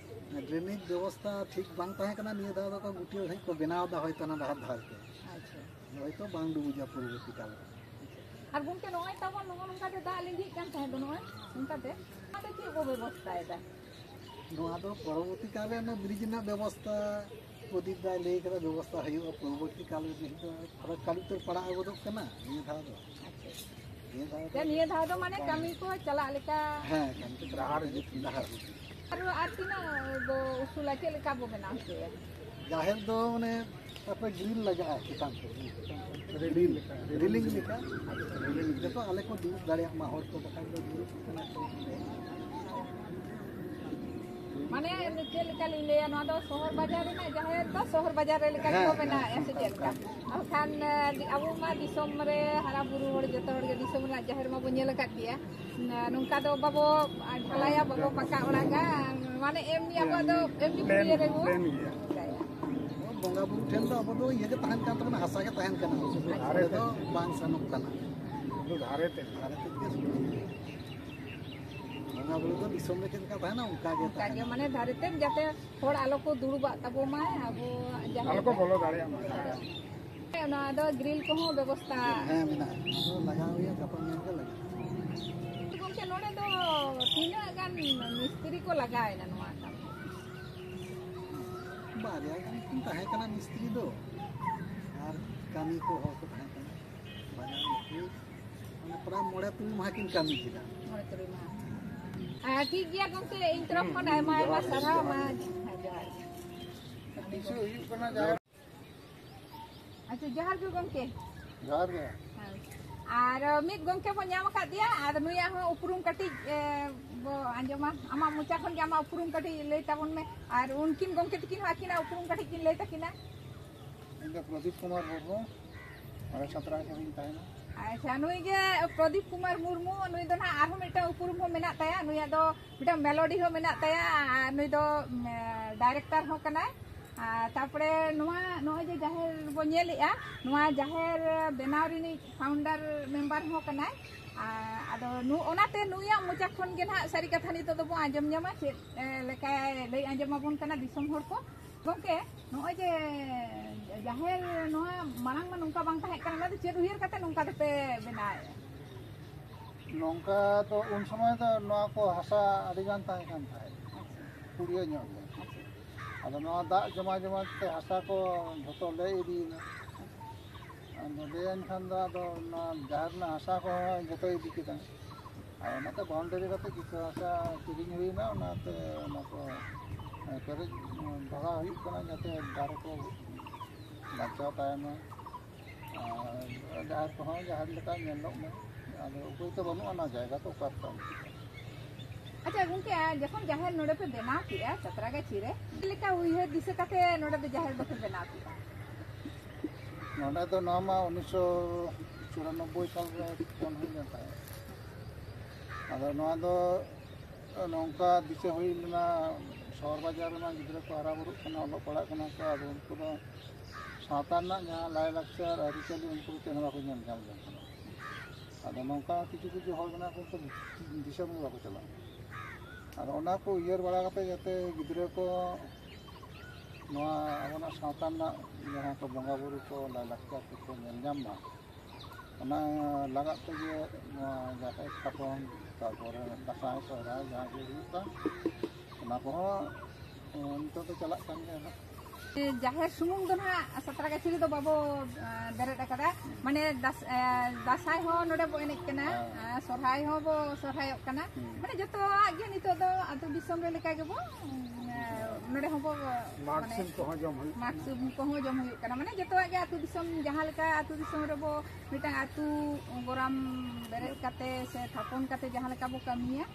ᱰᱨᱮᱱᱮᱡᱽ ᱵᱮᱵᱚᱥᱛᱷᱟ ᱴᱷᱤᱠ ᱵᱟᱝ ᱛᱟᱦᱮᱸ ᱠᱟᱱᱟ, ᱱᱤᱭᱟᱹ ᱫᱷᱟᱣ ᱫᱚᱠᱚ ᱜᱩᱴᱭᱟᱹᱣ ᱥᱟᱺᱦᱤᱡ ᱠᱚ ᱵᱮᱱᱟᱣ ᱮᱫᱟ, ᱦᱚᱭᱛᱳ ᱚᱱᱟ ᱰᱟᱦᱟᱨ ᱫᱷᱟᱨᱮ ᱛᱮ᱾ ᱟᱪᱪᱷᱟ᱾ ᱦᱚᱭᱛᱳ ᱵᱟᱝ ᱰᱩᱵᱩᱡᱟ ᱯᱚᱨᱚᱵᱚᱨᱛᱤ ᱠᱟᱞ ᱨᱮ᱾ ᱟᱨ ᱜᱚᱢᱠᱮ, ᱱᱚᱜᱼᱚᱭ ᱛᱟᱵᱚᱱ ᱱᱚᱜᱼᱚ ᱱᱚᱝᱠᱟ ᱛᱮ ᱫᱟᱜ ᱞᱤᱸᱡᱤᱜ ᱠᱟᱱ ᱛᱟᱦᱮᱸᱫ ᱫᱚ, ᱱᱚᱜᱼᱚᱭ ᱱᱚᱝᱠᱟ ᱛᱮ, ᱚᱱᱟ ᱫᱚ ᱪᱮᱫ ᱵᱚ ᱵᱮᱵᱚᱥᱛᱷᱟᱭᱮᱫᱟ? ᱱᱚᱣᱟ ᱫᱚ ᱯᱚᱨᱚᱵᱚᱨᱛᱤ ᱠᱟᱞ ᱨᱮ ᱚᱱᱟ ᱵᱨᱤᱡᱽ ᱨᱮᱱᱟᱜ ᱵᱮᱵᱚᱥᱛᱷᱟ, ᱯᱨᱚᱫᱤᱯ ᱫᱟᱭ ᱞᱟᱹᱭ ᱠᱟᱫᱟ, ᱵᱮᱵᱚᱥᱛᱷᱟ ᱦᱩᱭᱩᱜᱼᱟ ᱯᱚᱨᱚᱵᱚᱨᱛᱤ ᱠᱟᱞ ᱨᱮ᱾ ᱱᱤᱛ ᱫᱚ ᱟᱨᱚ ᱠᱟᱹᱞᱩ ᱩᱛᱟᱹᱨ ᱯᱟᱲᱟᱣ ᱜᱚᱫᱚᱜ ᱠᱟᱱᱟ ᱱᱤᱭᱟᱹ ᱫᱷᱟᱣ ᱫᱚ᱾ ᱟᱪᱪᱷᱟ᱾ ᱱᱤᱭᱟᱹ ᱫᱷᱟᱣ ᱫᱚ ᱱᱤᱭᱟᱹ ᱫᱷᱟᱣ ᱫᱚ ᱢᱟᱱᱮ ᱠᱟᱹᱢᱤ ᱠᱚ ᱪᱟᱞᱟᱜ ᱞᱮᱠᱟ᱾ ᱦᱮᱸ, ᱠᱟᱹᱢᱤ ᱠᱚ ᱪᱟᱞᱟᱜ ᱰᱟᱦᱟᱨ ᱞᱟᱹᱜᱤᱫ, ᱰᱟᱦᱟᱨ᱾ ᱟᱨ, ᱟᱨ ᱛᱤᱱᱟᱹᱜ ᱵᱚ ᱩᱥᱩᱞᱟ, ᱪᱮᱫ ᱞᱮᱠᱟ ᱵᱚ ᱵᱮᱱᱟᱣ ᱦᱚᱪᱚᱭᱟ? ᱡᱟᱦᱮᱨ ᱫᱚ ᱚᱱᱮ ᱛᱟᱨᱯᱚᱨᱮ ᱜᱨᱤᱞ ᱞᱟᱜᱟᱜᱼᱟ ᱪᱮᱛᱟᱱ ᱥᱮᱫ᱾ ᱨᱮᱞᱤᱝ ᱞᱮᱠᱟ᱾ ᱨᱮᱞᱤᱝ ᱞᱮᱠᱟ᱾ ᱡᱚᱛᱚ ᱟᱞᱮ ᱠᱚ ᱫᱩᱲᱩᱵ ᱫᱟᱲᱮᱭᱟᱜ ᱢᱟ, ᱦᱚᱲ ᱠᱚ ᱵᱟᱠᱷᱟᱡ ᱫᱚ ᱫᱩᱲᱩᱵ ᱠᱟᱱᱟ ᱠᱚ᱾ ᱢᱟᱱᱮ ᱪᱮᱫ ᱞᱮᱠᱟ ᱞᱤᱧ ᱞᱟᱹᱭᱟ, ᱱᱚᱣᱟ ᱫᱚ ᱥᱚᱦᱚᱨ ᱵᱟᱡᱟᱨ ᱨᱮᱱᱟᱜ ᱡᱟᱦᱮᱨ ᱫᱚ ᱥᱚᱦᱚᱨ ᱵᱟᱡᱟᱨ ᱨᱮ ᱞᱮᱠᱟ ᱜᱮᱠᱚ ᱦᱮᱸ, ᱵᱮᱱᱟᱣᱮᱫᱼᱟ, ᱦᱮᱸ, ᱥᱮ ᱪᱮᱫ ᱞᱮᱠᱟ? ᱚᱱᱠᱟ ᱜᱮ᱾ ᱵᱟᱠᱷᱟᱱ, ᱟᱵᱚ ᱢᱟ ᱫᱤᱥᱚᱢ ᱨᱮ ᱦᱟᱨᱟ ᱵᱩᱨᱩ ᱦᱚᱲ, ᱡᱚᱛᱚ ᱦᱚᱲ ᱜᱮ ᱫᱤᱥᱚᱢ ᱨᱮᱱᱟᱜ ᱡᱟᱦᱮᱨ ᱢᱟᱵᱚ ᱧᱮᱞ ᱟᱠᱟᱫ ᱜᱮᱭᱟ᱾ ᱱᱚᱝᱠᱟ ᱫᱚ ᱵᱟᱵᱚ ᱰᱷᱟᱞᱟᱭᱟ, ᱵᱟᱵᱚ ᱯᱟᱠᱟ ᱚᱲᱟᱜᱟ, ᱢᱟᱱᱮ ᱮᱢᱱᱤ ᱟᱵᱚᱣᱟᱜ ᱫᱚ ᱮᱢᱱᱤ ᱯᱞᱮᱱ, ᱯᱩᱲᱤᱭᱟᱹ ᱨᱮᱵᱚ ᱯᱞᱮᱱ ᱜᱮᱭᱟ᱾ ᱪᱤᱠᱟᱹᱭᱟ᱾ ᱵᱚᱸᱜᱟ ᱵᱩᱨᱩ ᱴᱷᱮᱱ ᱫᱚ ᱟᱵᱚ ᱫᱚ ᱤᱭᱟᱹ ᱜᱮ ᱛᱟᱦᱮᱱ ᱠᱟᱱ ᱛᱟᱵᱚᱱᱟ, ᱦᱟᱥᱟ ᱜᱮ ᱛᱟᱦᱮᱱ ᱠᱟᱱᱟ, ᱚᱸᱰᱮ ᱫᱚ ᱵᱟᱝ ᱥᱮᱱᱚᱜ ᱠᱟᱱᱟ᱾ ᱟᱵᱚ ᱫᱷᱟᱨᱮ ᱛᱮ᱾ ᱫᱷᱟᱨᱮ ᱛᱮ ᱜᱮ ᱥᱮᱱᱚᱜ ᱠᱟᱱᱟ᱾ ᱵᱚᱸᱜᱟ ᱵᱩᱨᱩ ᱫᱚ ᱫᱤᱥᱚᱢ ᱨᱮ ᱪᱮᱫ ᱞᱮᱠᱟ ᱛᱟᱦᱮᱱᱟ, ᱚᱱᱠᱟ ᱜᱮ ᱚᱱᱠᱟ ᱜᱮ, ᱛᱟᱦᱮᱱᱟ᱾ ᱢᱟᱱᱮ ᱫᱷᱟᱨᱮ ᱛᱮ ᱡᱟᱛᱮ ᱦᱚᱲ ᱟᱞᱚ ᱠᱚ ᱫᱩᱲᱩᱵᱟᱜ ᱛᱟᱵᱚ ᱢᱟ, ᱟᱵᱚ ᱡᱟᱦᱮᱨ ᱟᱞᱚ ᱠᱚ ᱨᱮ᱾ ᱵᱚᱞᱚ ᱫᱟᱲᱮᱭᱟᱜ ᱢᱟ᱾ ᱦᱮᱸ᱾ ᱚᱱᱟ ᱫᱚ ᱜᱨᱤᱞ ᱠᱚᱦᱚᱸ ᱵᱮᱵᱚᱥᱛᱷᱟ᱾ ᱦᱮᱸ, ᱢᱮᱱᱟᱜᱼᱟ᱾ ᱚᱱᱟ ᱫᱚ ᱞᱟᱜᱟᱣ ᱦᱩᱭᱩᱜᱼᱟ, ᱜᱟᱯᱟ ᱢᱮᱭᱟᱝ ᱜᱮ ᱞᱟᱜᱟᱜᱼᱟ᱾ ᱜᱚᱢᱠᱮ, ᱱᱚᱰᱮ ᱫᱚ ᱛᱤᱱᱟᱹᱜ ᱜᱟᱱ ᱠᱚ ᱞᱟᱜᱟᱣᱮᱱᱟ ᱱᱚᱣᱟ ᱠᱟᱹᱢᱤ? ᱵᱟᱨᱭᱟ ᱜᱟᱱ ᱠᱤᱱ ᱛᱟᱦᱮᱸ ᱠᱟᱱᱟ ᱢᱤᱥᱛᱨᱤ ᱫᱚ, ᱟᱨ ᱠᱟᱹᱢᱤ ᱠᱚ ᱦᱚᱲ ᱠᱚ ᱛᱟᱦᱮᱸ ᱠᱟᱱᱟ᱾ ᱵᱟᱡᱟᱨ ᱨᱮ ᱢᱟᱱᱮ ᱯᱨᱟᱭ ᱢᱚᱬᱮ ᱛᱩᱨᱩᱭ ᱢᱟᱦᱟ ᱠᱤᱱ ᱠᱟᱹᱢᱤ ᱠᱮᱫᱟ᱾ ᱢᱚᱬᱮ ᱛᱩᱨᱩᱭ ᱢᱟᱦᱟ᱾ ᱟᱨ ᱴᱷᱤᱠ ᱜᱮᱭᱟ ᱜᱚᱢᱠᱮ, ᱤᱧ ᱛᱚᱨᱚᱯ ᱠᱷᱚᱱ ᱟᱭᱢᱟ ᱟᱭᱢᱟ ᱥᱟᱨᱦᱟᱣ᱾ ᱢᱟ ᱡᱚᱦᱟᱨ᱾ ᱠᱤᱪᱷᱩ ᱦᱩᱭᱩᱜ ᱠᱟᱱᱟ ᱡᱟᱦᱟᱸ ᱟᱪᱪᱷᱟ, ᱡᱚᱦᱟᱨ ᱜᱮ ᱜᱚᱢᱠᱮ᱾ ᱡᱚᱦᱟᱨ ᱜᱮ᱾ ᱦᱳᱭ᱾ ᱟᱨ ᱢᱤᱫ ᱜᱚᱢᱠᱮ ᱵᱚ ᱧᱟᱢ ᱟᱠᱟᱫ ᱫᱮᱭᱟ, ᱟᱨ ᱱᱩᱭᱟᱜ ᱦᱚᱸ ᱩᱯᱨᱩᱢ ᱠᱟᱹᱴᱤᱡ ᱮ, ᱵᱚ ᱟᱸᱡᱚᱢᱟ᱾ ᱟᱢᱟᱜ ᱢᱚᱪᱟ ᱠᱷᱚᱱ ᱜᱮ ᱟᱢᱟᱜ ᱩᱯᱨᱩᱢ ᱠᱟᱹᱴᱤᱡ ᱞᱟᱹᱭ ᱛᱟᱵᱚᱱ ᱢᱮ, ᱟᱨ ᱩᱱᱠᱤᱱ ᱜᱚᱢᱠᱮ ᱛᱟᱹᱠᱤᱱ ᱦᱚᱸ ᱟᱹᱠᱤᱱᱟᱜ ᱩᱯᱨᱩᱢ ᱠᱟᱹᱴᱤᱡ ᱠᱤᱱ ᱞᱟᱹᱭ ᱛᱟᱹᱠᱤᱱᱟ᱾ ᱤᱧ ᱫᱚ ᱯᱨᱚᱫᱤᱯ ᱠᱩᱢᱟᱨ ᱢᱩᱨᱢᱩ, ᱱᱚᱰᱮ ᱥᱟᱸᱛᱨᱟ ᱨᱮ ᱛᱟᱦᱮᱱᱟ᱾ ᱟᱪᱪᱷᱟ, ᱱᱩᱭ ᱜᱮ ᱯᱨᱚᱫᱤᱯ ᱠᱩᱢᱟᱨ ᱢᱩᱨᱢᱩ, ᱱᱩᱭ ᱫᱚ ᱱᱟᱦᱟᱜ ᱟᱨᱦᱚᱸ ᱢᱤᱫᱴᱟᱝ ᱩᱯᱨᱩᱢ ᱦᱚᱸ ᱢᱮᱱᱟᱜ ᱛᱟᱭᱟ, ᱱᱩᱭᱟᱜ ᱫᱚ ᱢᱤᱫᱴᱟᱝ ᱢᱮᱞᱳᱰᱤ ᱦᱚᱸ ᱢᱮᱱᱟᱜ ᱛᱟᱭᱟ, ᱟᱨ ᱱᱩᱭ ᱫᱚ ᱰᱟᱭᱨᱮᱠᱴᱟᱨ ᱦᱚᱸ ᱠᱟᱱᱟᱭ᱾ ᱟᱨ ᱛᱟᱨᱯᱚᱨᱮ ᱱᱚᱣᱟ ᱱᱚᱜᱼᱚᱭ ᱡᱮ ᱡᱟᱦᱮᱨ ᱵᱚ ᱧᱮᱞᱮᱜᱼᱟ, ᱱᱚᱣᱟ ᱡᱟᱦᱮᱨ ᱵᱮᱱᱟᱣ ᱨᱤᱱᱤᱡ ᱯᱷᱟᱣᱩᱱᱰᱟᱨ ᱢᱮᱢᱵᱟᱨ ᱦᱚᱸ ᱠᱟᱱᱟᱭ᱾ ᱟᱨ ᱟᱫᱚ ᱱᱩ-, ᱚᱱᱟᱛᱮ ᱱᱩᱭᱟᱜ ᱢᱚᱪᱟ ᱠᱷᱚᱱ ᱜᱮ ᱱᱟᱦᱟᱜ ᱥᱟᱹᱨᱤ ᱠᱟᱛᱷᱟ ᱱᱤᱛᱚᱜ ᱫᱚᱵᱚ ᱟᱸᱡᱚᱢ ᱧᱟᱢᱟ, ᱪᱮᱫ ᱮ, ᱞᱮᱠᱟᱭ ᱞᱟᱹᱭ ᱟᱸᱡᱚᱢ ᱟᱵᱚᱱ ᱠᱟᱱᱟ ᱫᱤᱥᱚᱢ ᱦᱚᱲ ᱠᱚ᱾ ᱜᱚᱢᱠᱮ, ᱱᱚᱜᱼᱚᱭ ᱡᱮ ᱡᱟᱦᱮᱨ ᱱᱚᱣᱟ ᱢᱟᱲᱟᱝ ᱢᱟ ᱱᱚᱝᱠᱟ ᱵᱟᱝ ᱛᱟᱦᱮᱸ ᱠᱟᱱᱟ, ᱚᱱᱟ ᱫᱚ ᱪᱮᱫ ᱩᱭᱦᱟᱹᱨ ᱠᱟᱛᱮ ᱱᱚᱝᱠᱟ ᱫᱚᱯᱮ ᱵᱮᱱᱟᱣᱮᱫᱼᱟ? ᱱᱚᱝᱠᱟ ᱫᱚ ᱩᱱ ᱥᱚᱢᱚᱭ ᱫᱚ ᱱᱚᱣᱟ ᱠᱚ ᱦᱟᱥᱟ ᱟᱹᱰᱤ ᱜᱟᱱ ᱛᱟᱦᱮᱸ ᱠᱟᱱ ᱛᱟᱦᱮᱸᱫ, ᱟᱪᱪᱷᱟ᱾ ᱯᱩᱲᱤᱭᱟᱹ ᱧᱚᱜ ᱜᱮ᱾ ᱟᱪᱪᱷᱟ᱾ ᱟᱫᱚ ᱱᱚᱣᱟ ᱫᱟᱜ ᱡᱚᱢᱟ ᱡᱚᱢᱟ ᱛᱮ ᱦᱟᱥᱟ ᱠᱚ ᱡᱷᱚᱛᱚ ᱞᱮ ᱤᱫᱤᱭᱮᱱᱟ᱾ ᱟᱫᱚ ᱞᱮ ᱮᱱ ᱠᱷᱟᱱ ᱫᱚ ᱟᱫᱚ ᱱᱚᱣᱟ ᱡᱟᱦᱮᱨ ᱨᱮᱱᱟᱜ ᱦᱟᱥᱟ ᱠᱚᱦᱚᱸ ᱡᱷᱚᱛᱚ ᱤᱫᱤ ᱠᱮᱫᱟ᱾ ᱟᱨ ᱚᱱᱟᱛᱮ ᱵᱟᱣᱩᱱᱰᱟᱨᱤ ᱠᱟᱛᱮ ᱠᱤᱪᱷᱩ ᱦᱟᱥᱟ ᱠᱤᱨᱤᱧ ᱦᱩᱭᱱᱟ, ᱚᱱᱟᱛᱮ ᱚᱱᱟ ᱠᱚ ᱯᱮᱨᱮᱡ ᱵᱷᱟᱜᱟᱣ ᱦᱩᱭᱩᱜ ᱠᱟᱱᱟ, ᱡᱟᱛᱮ ᱫᱟᱨᱮ ᱠᱚ ᱵᱟᱧᱪᱟᱣ ᱛᱟᱦᱮᱱ ᱢᱟ᱾ ᱟᱨ ᱡᱟᱦᱮᱨ ᱠᱚᱦᱚᱸ ᱡᱟᱦᱮᱨ ᱞᱮᱠᱟ ᱧᱮᱞᱚᱜ ᱢᱟ᱾ ᱟᱫᱚ ᱩᱯᱟᱹᱭ ᱛᱚ ᱵᱟᱹᱱᱩᱜᱼᱟ, ᱚᱱᱟ ᱡᱟᱭᱜᱟ ᱛᱚ ᱚᱠᱟ ᱨᱮ ᱛᱟᱢ? ᱟᱪᱪᱷᱟ ᱜᱚᱝᱠᱮ, ᱟᱨ ᱡᱚᱠᱷᱚᱱ ᱡᱟᱦᱮᱨ ᱱᱚᱰᱮ ᱯᱮ ᱵᱮᱱᱟᱣ ᱠᱮᱜᱼᱟ ᱥᱟᱛᱨᱟᱜᱟᱪᱷᱤ ᱨᱮ, ᱪᱮᱫ ᱞᱮᱠᱟ ᱩᱭᱦᱟᱹᱨ ᱫᱤᱥᱟᱹ ᱠᱟᱛᱮ ᱱᱚᱰᱮ ᱫᱚ ᱡᱟᱦᱮᱨ ᱫᱚᱯᱮ ᱵᱮᱱᱟᱣ ᱠᱮᱜᱼᱟ? ᱱᱚᱰᱮ ᱫᱚ ᱱᱚᱣᱟ ᱢᱟ ᱩᱱᱤᱥᱥᱚ ᱪᱩᱨᱟᱱᱚᱵᱵᱳᱭ ᱥᱟᱞ ᱨᱮ ᱠᱷᱚᱱ ᱦᱩᱭ ᱞᱮᱱ ᱛᱟᱦᱮᱸᱫ᱾ ᱟᱫᱚ ᱱᱚᱣᱟ ᱫᱚ ᱱᱚᱝᱠᱟ ᱫᱤᱥᱟᱹ ᱦᱩᱭ ᱞᱮᱱᱟ, ᱥᱚᱦᱚᱨ ᱵᱟᱡᱟᱨ ᱨᱮᱢᱟ ᱜᱤᱫᱽᱨᱟᱹ ᱠᱚ ᱦᱟᱨᱟ ᱵᱩᱨᱩᱜ ᱠᱟᱱᱟ, ᱚᱞᱚᱜ ᱯᱟᱲᱦᱟᱜ ᱠᱟᱱᱟ ᱠᱚ, ᱟᱫᱚ ᱩᱱᱠᱩ ᱫᱚ ᱥᱟᱶᱛᱟ ᱨᱮᱱᱟᱜ ᱡᱟᱦᱟᱸ ᱞᱟᱭᱼᱞᱟᱠᱪᱟᱨ, ᱟᱹᱨᱤᱪᱟᱹᱞᱤ, ᱩᱱᱠᱩ ᱫᱚ ᱪᱮᱫ ᱦᱚᱸ ᱵᱟᱠᱚ ᱧᱮᱞ ᱧᱟᱢ ᱡᱚᱝ ᱠᱟᱱᱟ᱾ ᱟᱫᱚ ᱱᱚᱝᱠᱟ ᱠᱤᱪᱷᱩ ᱠᱤᱪᱷᱩ ᱦᱚᱲ ᱢᱮᱱᱟᱜ ᱠᱚ, ᱩᱱᱠᱩ ᱫᱤᱥᱚᱢ ᱜᱮ ᱵᱟᱠᱚ ᱪᱟᱞᱟᱜᱼᱟ᱾ ᱟᱫᱚ ᱚᱱᱟ ᱠᱚ ᱩᱭᱦᱟᱹᱨ ᱵᱟᱲᱟ ᱠᱟᱛᱮ, ᱡᱟᱛᱮ ᱜᱤᱫᱽᱨᱟᱹ ᱠᱚ ᱱᱚᱣᱟ ᱟᱵᱚᱱᱟᱜ ᱥᱟᱶᱛᱟ ᱨᱮᱱᱟᱜ ᱡᱟᱦᱟᱸ ᱠᱚ ᱵᱚᱸᱜᱟ ᱵᱩᱨᱩ ᱠᱚ, ᱞᱟᱭᱼᱞᱟᱠᱪᱟᱨ ᱠᱚᱠᱚ ᱧᱮᱞ ᱧᱟᱢ ᱢᱟ, ᱚᱱᱟ ᱞᱟᱜᱟᱫ ᱛᱮᱜᱮ ᱱᱚᱣᱟ ᱡᱟᱦᱮᱨ ᱛᱷᱟᱯᱚᱱ ᱛᱟᱨᱯᱚᱨᱮ ᱫᱟᱸᱥᱟᱭ ᱥᱚᱦᱨᱟᱭ ᱡᱟᱦᱟᱸ ᱜᱮ ᱦᱩᱭᱩᱜ ᱠᱟᱱ, ᱚᱱᱟ ᱠᱚᱦᱚᱸ ᱱᱤᱛᱚᱜ ᱫᱚ ᱪᱟᱞᱟᱜ ᱠᱟᱱ ᱜᱮᱭᱟ ᱱᱟᱜ᱾ ᱡᱟᱦᱮᱨ ᱥᱩᱢᱩᱝ ᱫᱚ ᱱᱟᱦᱟᱜ ᱥᱟᱛᱨᱟᱜᱟᱹᱪᱷᱤ ᱨᱮᱫᱚ ᱵᱟᱵᱚ ᱵᱮᱨᱮᱫ ᱟᱠᱟᱫᱟ᱾ ᱢᱟᱱᱮ ᱫᱟᱸᱥᱟᱭ ᱦᱚᱸ ᱱᱚᱰᱮ ᱵᱚ ᱮᱱᱮᱡ ᱠᱟᱱᱟ᱾ ᱥᱚᱨᱦᱟᱭ ᱦᱚᱸ ᱵᱚ ᱥᱚᱨᱦᱟᱭᱚᱜ ᱠᱟᱱᱟ᱾ ᱢᱟᱱᱮ ᱡᱚᱛᱚᱣᱟᱜ ᱜᱮ ᱱᱤᱛᱚᱜ ᱫᱚ ᱟᱹᱛᱩ ᱫᱤᱥᱚᱢ ᱨᱮ ᱞᱮᱠᱟ ᱜᱮᱵᱚ ᱱᱚᱰᱮ ᱦᱚᱸᱵᱚ ᱢᱟᱜᱽ ᱢᱟᱱᱮ ᱥᱤᱢ ᱠᱚᱦᱚᱸ ᱡᱚᱢ ᱦᱩᱭᱩᱜ ᱢᱟᱜᱽ ᱠᱟᱱᱟ᱾ ᱥᱤᱢ ᱠᱚᱦᱚᱸ ᱡᱚᱢ ᱦᱩᱭᱩᱜ ᱠᱟᱱᱟ᱾ ᱢᱟᱱᱮ ᱡᱚᱛᱚᱣᱟᱜ ᱜᱮ ᱟᱹᱛᱩ ᱫᱤᱥᱚᱢ, ᱡᱟᱦᱟᱸ ᱞᱮᱠᱟ ᱟᱹᱛᱩ ᱫᱤᱥᱚᱢ ᱨᱮᱵᱚ ᱢᱤᱫᱴᱟᱝ ᱟᱹᱛᱩ ᱜᱚᱨᱟᱢ ᱵᱮᱨᱮᱫ ᱠᱟᱛᱮ ᱥᱮ ᱛᱷᱟᱯᱚᱱ ᱠᱟᱛᱮ ᱡᱟᱦᱟᱸ ᱞᱮᱠᱟ ᱵᱚ ᱠᱟᱹᱢᱤᱭᱟ,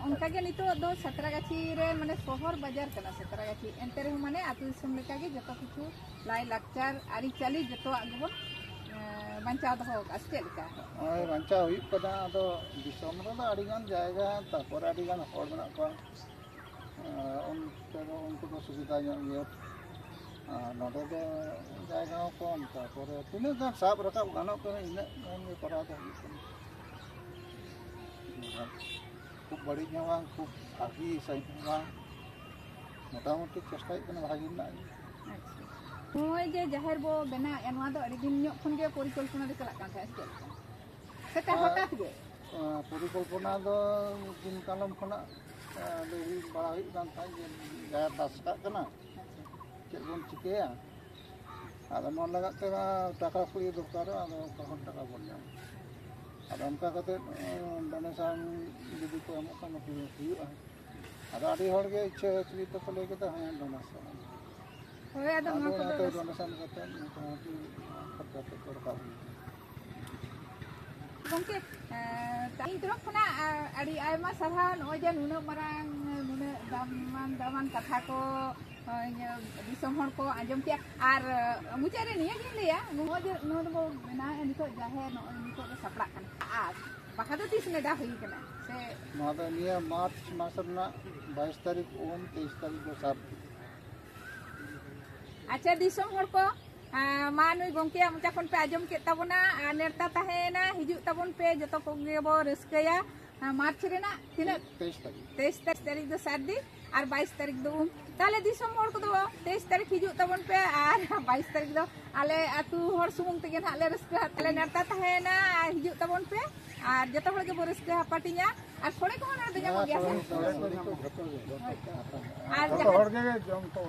ᱚᱱᱠᱟ ᱜᱮ ᱱᱤᱛᱚᱜ ᱫᱚ ᱥᱟᱛᱨᱟᱜᱟᱹᱪᱷᱤ ᱨᱮ ᱢᱟᱱᱮ ᱥᱚᱦᱚᱨ ᱵᱟᱡᱟᱨ ᱠᱟᱱᱟ ᱥᱟᱛᱨᱟᱜᱟᱹᱪᱷᱤ, ᱮᱱᱛᱮ ᱨᱮᱦᱚᱸ ᱢᱟᱱᱮ ᱟᱹᱛᱩ ᱫᱤᱥᱚᱢ ᱞᱮᱠᱟ ᱜᱮ ᱡᱚᱛᱚ ᱠᱤᱪᱷᱩ ᱞᱟᱭ ᱞᱟᱠᱪᱟᱨ ᱟᱹᱨᱤᱪᱟᱹᱞᱤ ᱡᱚᱛᱚᱣᱟᱜ ᱜᱮᱵᱚᱱ ᱵᱟᱧᱪᱟᱣ ᱫᱚᱦᱚ ᱟᱠᱟᱫᱼᱟ᱾ ᱥᱮ ᱪᱮᱫ ᱞᱮᱠᱟ? ᱱᱚᱜᱼᱚᱭ ᱵᱟᱧᱪᱟᱣ ᱦᱩᱭᱩᱜ ᱠᱟᱱᱟ᱾ ᱟᱫᱚ ᱫᱤᱥᱚᱢ ᱨᱮᱫᱚ ᱟᱹᱰᱤᱜᱟᱱ ᱡᱟᱭᱜᱟ, ᱛᱟᱨᱯᱚᱨᱮ ᱟᱹᱰᱤᱜᱟᱱ ᱦᱚᱲ ᱢᱮᱱᱟᱜ ᱠᱚᱣᱟ᱾ ᱚᱱᱛᱮ ᱫᱚ ᱩᱱᱠᱩ ᱫᱚ ᱥᱩᱵᱤᱫᱷᱟ ᱧᱚᱜ ᱜᱮᱭᱟ᱾ ᱟᱨ ᱱᱚᱰᱮ ᱫᱚ ᱡᱟᱭᱜᱟ ᱦᱚᱸ ᱠᱚᱢ, ᱛᱟᱨᱯᱚᱨᱮ ᱛᱤᱱᱟᱹᱜ ᱜᱟᱱ ᱥᱟᱵ ᱨᱟᱠᱟᱵ ᱜᱟᱱᱚᱜ ᱠᱟᱱᱟ, ᱤᱱᱟᱹᱜ ᱜᱟᱱ ᱜᱮ ᱠᱚᱨᱟᱣ ᱫᱚ ᱦᱩᱭᱩᱜ ᱠᱟᱱᱟ᱾ ᱠᱷᱩᱵ ᱵᱟᱹᱲᱤᱡ ᱦᱚᱸ ᱵᱟᱝ, ᱠᱷᱩᱵ ᱵᱷᱟᱹᱜᱤ ᱥᱟᱺᱦᱤᱡ ᱦᱚᱸ ᱵᱟᱝ, ᱢᱚᱴᱟᱢᱩᱴᱤ ᱪᱮᱥᱴᱟᱭᱮᱫ ᱠᱟᱱᱟ ᱵᱷᱟᱹᱜᱤ ᱨᱮᱱᱟᱜ ᱜᱮ᱾ ᱟᱪᱪᱷᱟ, ᱱᱚᱜᱼᱚᱭ ᱡᱮ ᱡᱟᱦᱮᱨ ᱵᱚ ᱵᱮᱱᱟᱣᱮᱫᱼᱟ, ᱱᱚᱣᱟ ᱫᱚ ᱟᱹᱰᱤ ᱫᱤᱱ ᱧᱚᱜ ᱠᱷᱚᱱ ᱜᱮ ᱯᱚᱨᱤᱠᱚᱞᱯᱚᱱᱟ ᱫᱚ ᱪᱟᱞᱟᱜ ᱠᱟᱱ ᱛᱟᱦᱮᱸᱫ ᱥᱮ ᱪᱮᱫ ᱞᱮᱠᱟ? ᱥᱮ ᱟᱨ ᱦᱚᱴᱟᱛ ᱜᱮ? ᱯᱚᱨᱤᱠᱚᱞᱯᱚᱱᱟ ᱫᱚ ᱫᱤᱱ ᱠᱟᱞᱚᱢ ᱠᱷᱚᱱᱟᱜ ᱞᱟᱹᱭ ᱵᱟᱲᱟ ᱦᱩᱭᱩᱜ ᱠᱟᱱ ᱛᱟᱦᱮᱸᱫ ᱡᱮ ᱡᱟᱦᱮᱨ ᱫᱟᱥ ᱠᱟᱜ ᱠᱟᱱᱟ, ᱪᱮᱫ ᱵᱚᱱ ᱪᱤᱠᱟᱹᱭᱟ? ᱟᱫᱚ ᱱᱚᱣᱟ ᱞᱟᱹᱜᱤᱫ ᱛᱮ ᱢᱟ ᱴᱟᱠᱟ ᱠᱩᱲᱤ ᱫᱚᱨᱠᱟᱨᱚᱜᱼᱟ, ᱟᱫᱚ ᱚᱠᱟ ᱠᱷᱚᱱ ᱴᱟᱠᱟ ᱵᱚᱱ ᱧᱟᱢᱟ? ᱟᱫᱚ ᱚᱱᱠᱟ ᱠᱟᱛᱮ ᱰᱚᱱᱮᱥᱚᱱ ᱡᱩᱫᱤ ᱠᱚ ᱮᱢᱚᱜ ᱠᱷᱟᱱ ᱦᱩᱭᱩᱜᱼᱟ᱾ ᱟᱫᱚ ᱟᱹᱰᱤ ᱦᱚᱲ ᱜᱮ ᱤᱪᱪᱷᱟᱹ ᱥᱠᱨᱤᱛ ᱛᱮᱠᱚ ᱞᱟᱹᱭ ᱠᱮᱫᱟ, ᱦᱮᱸ, ᱰᱚᱱᱮᱥᱚᱱ᱾ ᱦᱳᱭ, ᱟᱫᱚ ᱟᱫᱚ ᱱᱚᱣᱟ ᱠᱚᱫᱚ ᱚᱱᱟᱛᱮ ᱨᱟᱹᱥ- ᱰᱚᱱᱮᱥᱚᱱ ᱠᱟᱛᱮ ᱢᱚᱴᱟᱢᱩᱴᱤ ᱠᱷᱚᱨᱪᱟ ᱛᱮᱫ ᱫᱚ ᱨᱟᱠᱟᱵ ᱦᱩᱭᱩᱜᱼᱟ᱾ ᱜᱚᱢᱠᱮ, ᱮᱸ, ᱤᱧ ᱛᱚᱨᱚᱯ ᱠᱷᱚᱱᱟᱜ, ᱮᱸ, ᱟᱹᱰᱤ ᱟᱭᱢᱟ ᱥᱟᱨᱦᱟᱣ, ᱱᱚᱜᱼᱚᱭ ᱡᱮ ᱱᱩᱱᱟᱹᱜ ᱢᱟᱨᱟᱝ, ᱱᱩᱱᱟᱹᱜ ᱫᱟᱢᱟᱱ ᱫᱟᱢᱟᱱ ᱠᱟᱛᱷᱟ ᱠᱚ, ᱮᱸ, ᱫᱤᱥᱚᱢ ᱦᱚᱲ ᱠᱚ ᱟᱸᱡᱚᱢ ᱠᱮᱜᱼᱟ᱾ ᱟᱨ, ᱮᱸ, ᱢᱩᱪᱟᱹᱫ ᱨᱮ ᱱᱤᱭᱟᱹ ᱜᱤᱧ ᱞᱟᱹᱭᱟ, ᱱᱚᱜᱼᱚᱭ ᱡᱮ ᱱᱚᱣᱟ ᱫᱚᱵᱚ ᱵᱮᱱᱟᱣᱮᱫᱼᱟ ᱱᱤᱛᱚᱜ ᱡᱟᱦᱮᱨ, ᱱᱚᱜᱼᱚᱭ ᱱᱤᱛᱚᱜ ᱫᱚ ᱥᱟᱯᱲᱟᱜ ᱠᱟᱱᱟ, ᱟᱨ ᱵᱟᱦᱟ ᱫᱚ ᱛᱤᱥ ᱱᱮᱰᱟ ᱦᱩᱭ ᱠᱟᱱᱟ ᱥᱮ? ᱱᱚᱣᱟ ᱫᱚ ᱱᱤᱭᱟᱹ ᱢᱟᱨᱪ ᱢᱟᱥ ᱨᱮᱱᱟᱜ ᱵᱟᱭᱤᱥ ᱛᱟᱹᱨᱤᱠᱷ ᱩᱢ, ᱛᱮᱭᱤᱥ ᱛᱟᱹᱨᱤᱠᱷ ᱫᱚ ᱥᱟᱨᱫᱤ᱾ ᱟᱪᱪᱷᱟ, ᱫᱤᱥᱚᱢ ᱦᱚᱲ ᱠᱚ, ᱟᱸ, ᱢᱟ ᱱᱩᱭ ᱜᱚᱢᱠᱮᱭᱟᱜ ᱢᱚᱪᱟ ᱠᱷᱚᱱ ᱯᱮ ᱟᱸᱡᱚᱢ ᱠᱮᱫ ᱛᱟᱵᱚᱱᱟ, ᱟᱨ ᱱᱮᱣᱛᱟ ᱛᱟᱦᱮᱸᱭᱮᱱᱟ, ᱦᱤᱡᱩᱜ ᱛᱟᱵᱚᱱ ᱯᱮ, ᱡᱚᱛᱚ ᱠᱚᱜᱮ ᱵᱚ ᱨᱟᱹᱥᱠᱟᱹᱭᱟ᱾ ᱢᱟᱨᱪ ᱨᱮᱱᱟᱜ ᱛᱤᱱᱟᱹᱜ? ᱛᱮᱭᱤᱥ ᱛᱟᱹᱨᱤᱠᱷ᱾ ᱛᱮᱭᱤᱥ ᱛᱟᱹᱨᱤᱠᱷ, ᱛᱮᱭᱤᱥ ᱛᱟᱹᱨᱤᱠᱷ ᱫᱚ ᱥᱟᱹᱨᱫᱤ ᱟᱨ ᱵᱟᱭᱤᱥ ᱛᱟᱹᱨᱤᱠᱷ ᱫᱚ ᱩᱢ᱾ ᱛᱟᱦᱞᱮ ᱫᱤᱥᱚᱢ ᱦᱚᱲ ᱠᱚᱫᱚ ᱛᱮᱭᱤᱥ ᱛᱟᱹᱨᱤᱠᱷ ᱦᱤᱡᱩᱜ ᱛᱟᱵᱚᱱ ᱯᱮ ᱟᱨ ᱵᱟᱭᱤᱥ ᱛᱟᱹᱨᱤᱠᱷ ᱫᱚ ᱟᱞᱮ ᱟᱹᱛᱩ ᱦᱚᱲ ᱥᱩᱢᱩᱝ ᱛᱮᱜᱮ ᱱᱟᱦᱟᱜ ᱞᱮ ᱨᱟᱹᱥᱠᱟᱹ ᱦᱟᱛᱟᱣᱟ᱾ ᱞᱮ ᱱᱮᱣᱛᱟ ᱛᱟᱦᱮᱸᱭᱮᱱᱟ, ᱦᱤᱡᱩᱜ ᱛᱟᱵᱚᱱ ᱯᱮ ᱟᱨ ᱡᱚᱛᱚ ᱦᱚᱲ ᱜᱮᱵᱚ ᱨᱟᱹᱥᱠᱟᱹ ᱦᱟᱯᱟᱴᱤᱧᱟ᱾ ᱟᱨ ᱥᱚᱲᱮ ᱠᱚᱦᱚᱸ ᱱᱚᱰᱮ ᱫᱚ ᱧᱟᱢᱚᱜ ᱜᱮᱭᱟ ᱥᱮ? ᱦᱳᱭ ᱛᱚ᱾ ᱟᱨ ᱡᱚᱛᱚ ᱡᱟᱦᱟᱸ, ᱦᱚᱲ ᱜᱮ ᱡᱚᱢ ᱠᱚ᱾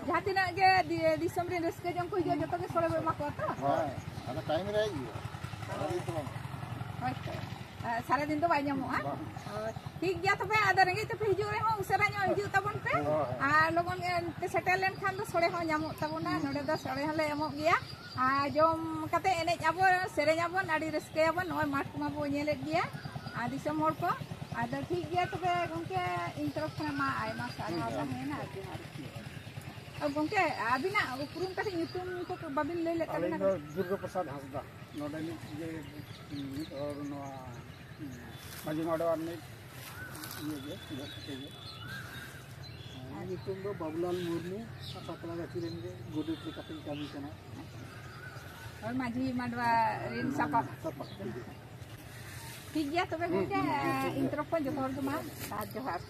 ᱡᱟᱦᱟᱸ ᱛᱤᱱᱟᱹᱜ ᱜᱮ ᱫᱤ-, ᱫᱤᱥᱚᱢ ᱨᱮᱱ ᱨᱟᱹᱥᱠᱟᱹ ᱡᱚᱝ ᱠᱚ ᱦᱤᱡᱩᱜᱼᱟ, ᱡᱚᱛᱚ ᱜᱮ ᱥᱚᱲᱮ ᱵᱚ ᱮᱢᱟ ᱠᱚᱣᱟ ᱛᱚ? ᱦᱳᱭ, ᱟᱫᱚ ᱴᱟᱭᱤᱢ ᱨᱮ ᱦᱮᱡ ᱦᱩᱭᱩᱜᱼᱟ᱾ ᱦᱳᱭ ᱛᱚ᱾ ᱟᱨ ᱥᱟᱨᱟᱫᱤᱱ ᱫᱚ ᱵᱟᱭ ᱧᱟᱢᱚᱜᱼᱟ? ᱵᱟᱝ᱾ ᱦᱳᱭ᱾ ᱴᱷᱤᱠ ᱜᱮᱭᱟ ᱛᱚᱵᱮ, ᱟᱫᱚ ᱨᱮᱸᱜᱮᱡ ᱛᱮᱯᱮ ᱦᱤᱡᱩᱜ ᱨᱮᱦᱚᱸ ᱩᱥᱟᱹᱨᱟ ᱧᱚᱜ ᱦᱤᱡᱩᱜ ᱛᱟᱵᱚᱱ ᱯᱮ᱾ ᱦᱳᱭ, ᱦᱳᱭ᱾ ᱟᱨ ᱞᱚᱜᱚᱱ ᱜᱮ ᱯᱮ ᱥᱮᱴᱮᱨ ᱞᱮᱱᱠᱷᱟᱱ ᱫᱚ ᱥᱚᱲᱮ ᱦᱚᱸ ᱧᱟᱢᱚᱜ ᱛᱟᱵᱚᱱᱟ᱾ ᱱᱚᱰᱮ ᱫᱚ ᱥᱚᱲᱮ ᱦᱚᱸᱞᱮ ᱮᱢᱚᱜ ᱜᱮᱭᱟ᱾ ᱟᱨ ᱡᱚᱢ ᱠᱟᱛᱮ ᱮᱱᱮᱡ ᱟᱵᱚᱱ, ᱥᱮᱨᱮᱧ ᱟᱵᱚᱱ, ᱟᱹᱰᱤ ᱨᱟᱹᱥᱠᱟᱹᱭᱟᱵᱚᱱ᱾ ᱱᱚᱜᱼᱚᱭ ᱢᱟᱴᱷ ᱠᱚᱢᱟ ᱵᱚ ᱧᱮᱞᱮᱫ ᱜᱮᱭᱟ᱾ ᱟᱨ ᱫᱤᱥᱚᱢ ᱦᱚᱲ ᱠᱚ, ᱟᱫᱚ ᱴᱷᱤᱠ ᱜᱮᱭᱟ ᱛᱚᱵᱮ ᱜᱚᱢᱠᱮ, ᱤᱧ ᱛᱚᱨᱚᱯ ᱠᱷᱚᱱᱟᱜ ᱢᱟ ᱟᱭᱢᱟ ᱥᱟᱨᱦᱟᱣ ᱛᱟᱦᱮᱸᱭᱮᱱᱟ ᱟᱨ ᱡᱚᱦᱟᱨ᱾ ᱟᱨ ᱜᱚᱢᱠᱮ, ᱟᱹᱵᱤᱱᱟᱜ ᱩᱯᱨᱩᱢ ᱠᱟᱹᱴᱤᱡ ᱧᱩᱛᱩᱢ ᱠᱚ ᱵᱟᱵᱤᱱ ᱞᱟᱹᱭ ᱞᱮᱫ ᱟᱹᱞᱤᱧ ᱛᱟᱵᱤᱱᱟ? ᱫᱚ ᱫᱩᱨᱜᱟᱹ ᱯᱨᱚᱥᱟᱫᱽ ᱦᱟᱸᱥᱫᱟ, ᱱᱚᱰᱮᱱᱤᱡ ᱜᱮ ᱢᱤᱫ ᱦᱚᱲ ᱱᱚᱣᱟ ᱢᱟᱹᱡᱷᱤ ᱢᱟᱰᱣᱟ ᱨᱤᱱᱤᱡ ᱤᱭᱟᱹ ᱜᱮ, ᱜᱚᱡ ᱠᱟᱛᱮ ᱜᱮ᱾ ᱤᱧᱟᱹᱜ ᱧᱩᱛᱩᱢ ᱫᱚ ᱵᱟᱵᱩᱞᱟᱞ ᱢᱩᱨᱢᱩ, ᱥᱟᱯᱲᱟᱣ ᱜᱟᱹᱪᱷᱤ ᱨᱮᱱ ᱜᱮ ᱜᱚᱰᱮᱛ ᱞᱮᱠᱟᱛᱤᱧ ᱠᱟᱹᱢᱤ ᱠᱟᱱᱟ᱾ ᱦᱳᱭ, ᱢᱟᱹᱡᱷᱤ ᱢᱟᱰᱣᱟ ᱨᱮᱱ ᱥᱟᱯᱟ-, ᱥᱟᱯᱟ᱾ ᱴᱷᱤᱠ ᱜᱮᱭᱟ ᱛᱚᱵᱮ ᱜᱚᱢᱠᱮ, ᱤᱧ ᱛᱚᱨᱚᱯ ᱠᱷᱚᱱ ᱡᱚᱛᱚ ᱦᱚᱲ ᱜᱮ ᱢᱟ ᱥᱟᱨ ᱡᱚᱦᱟᱨ᱾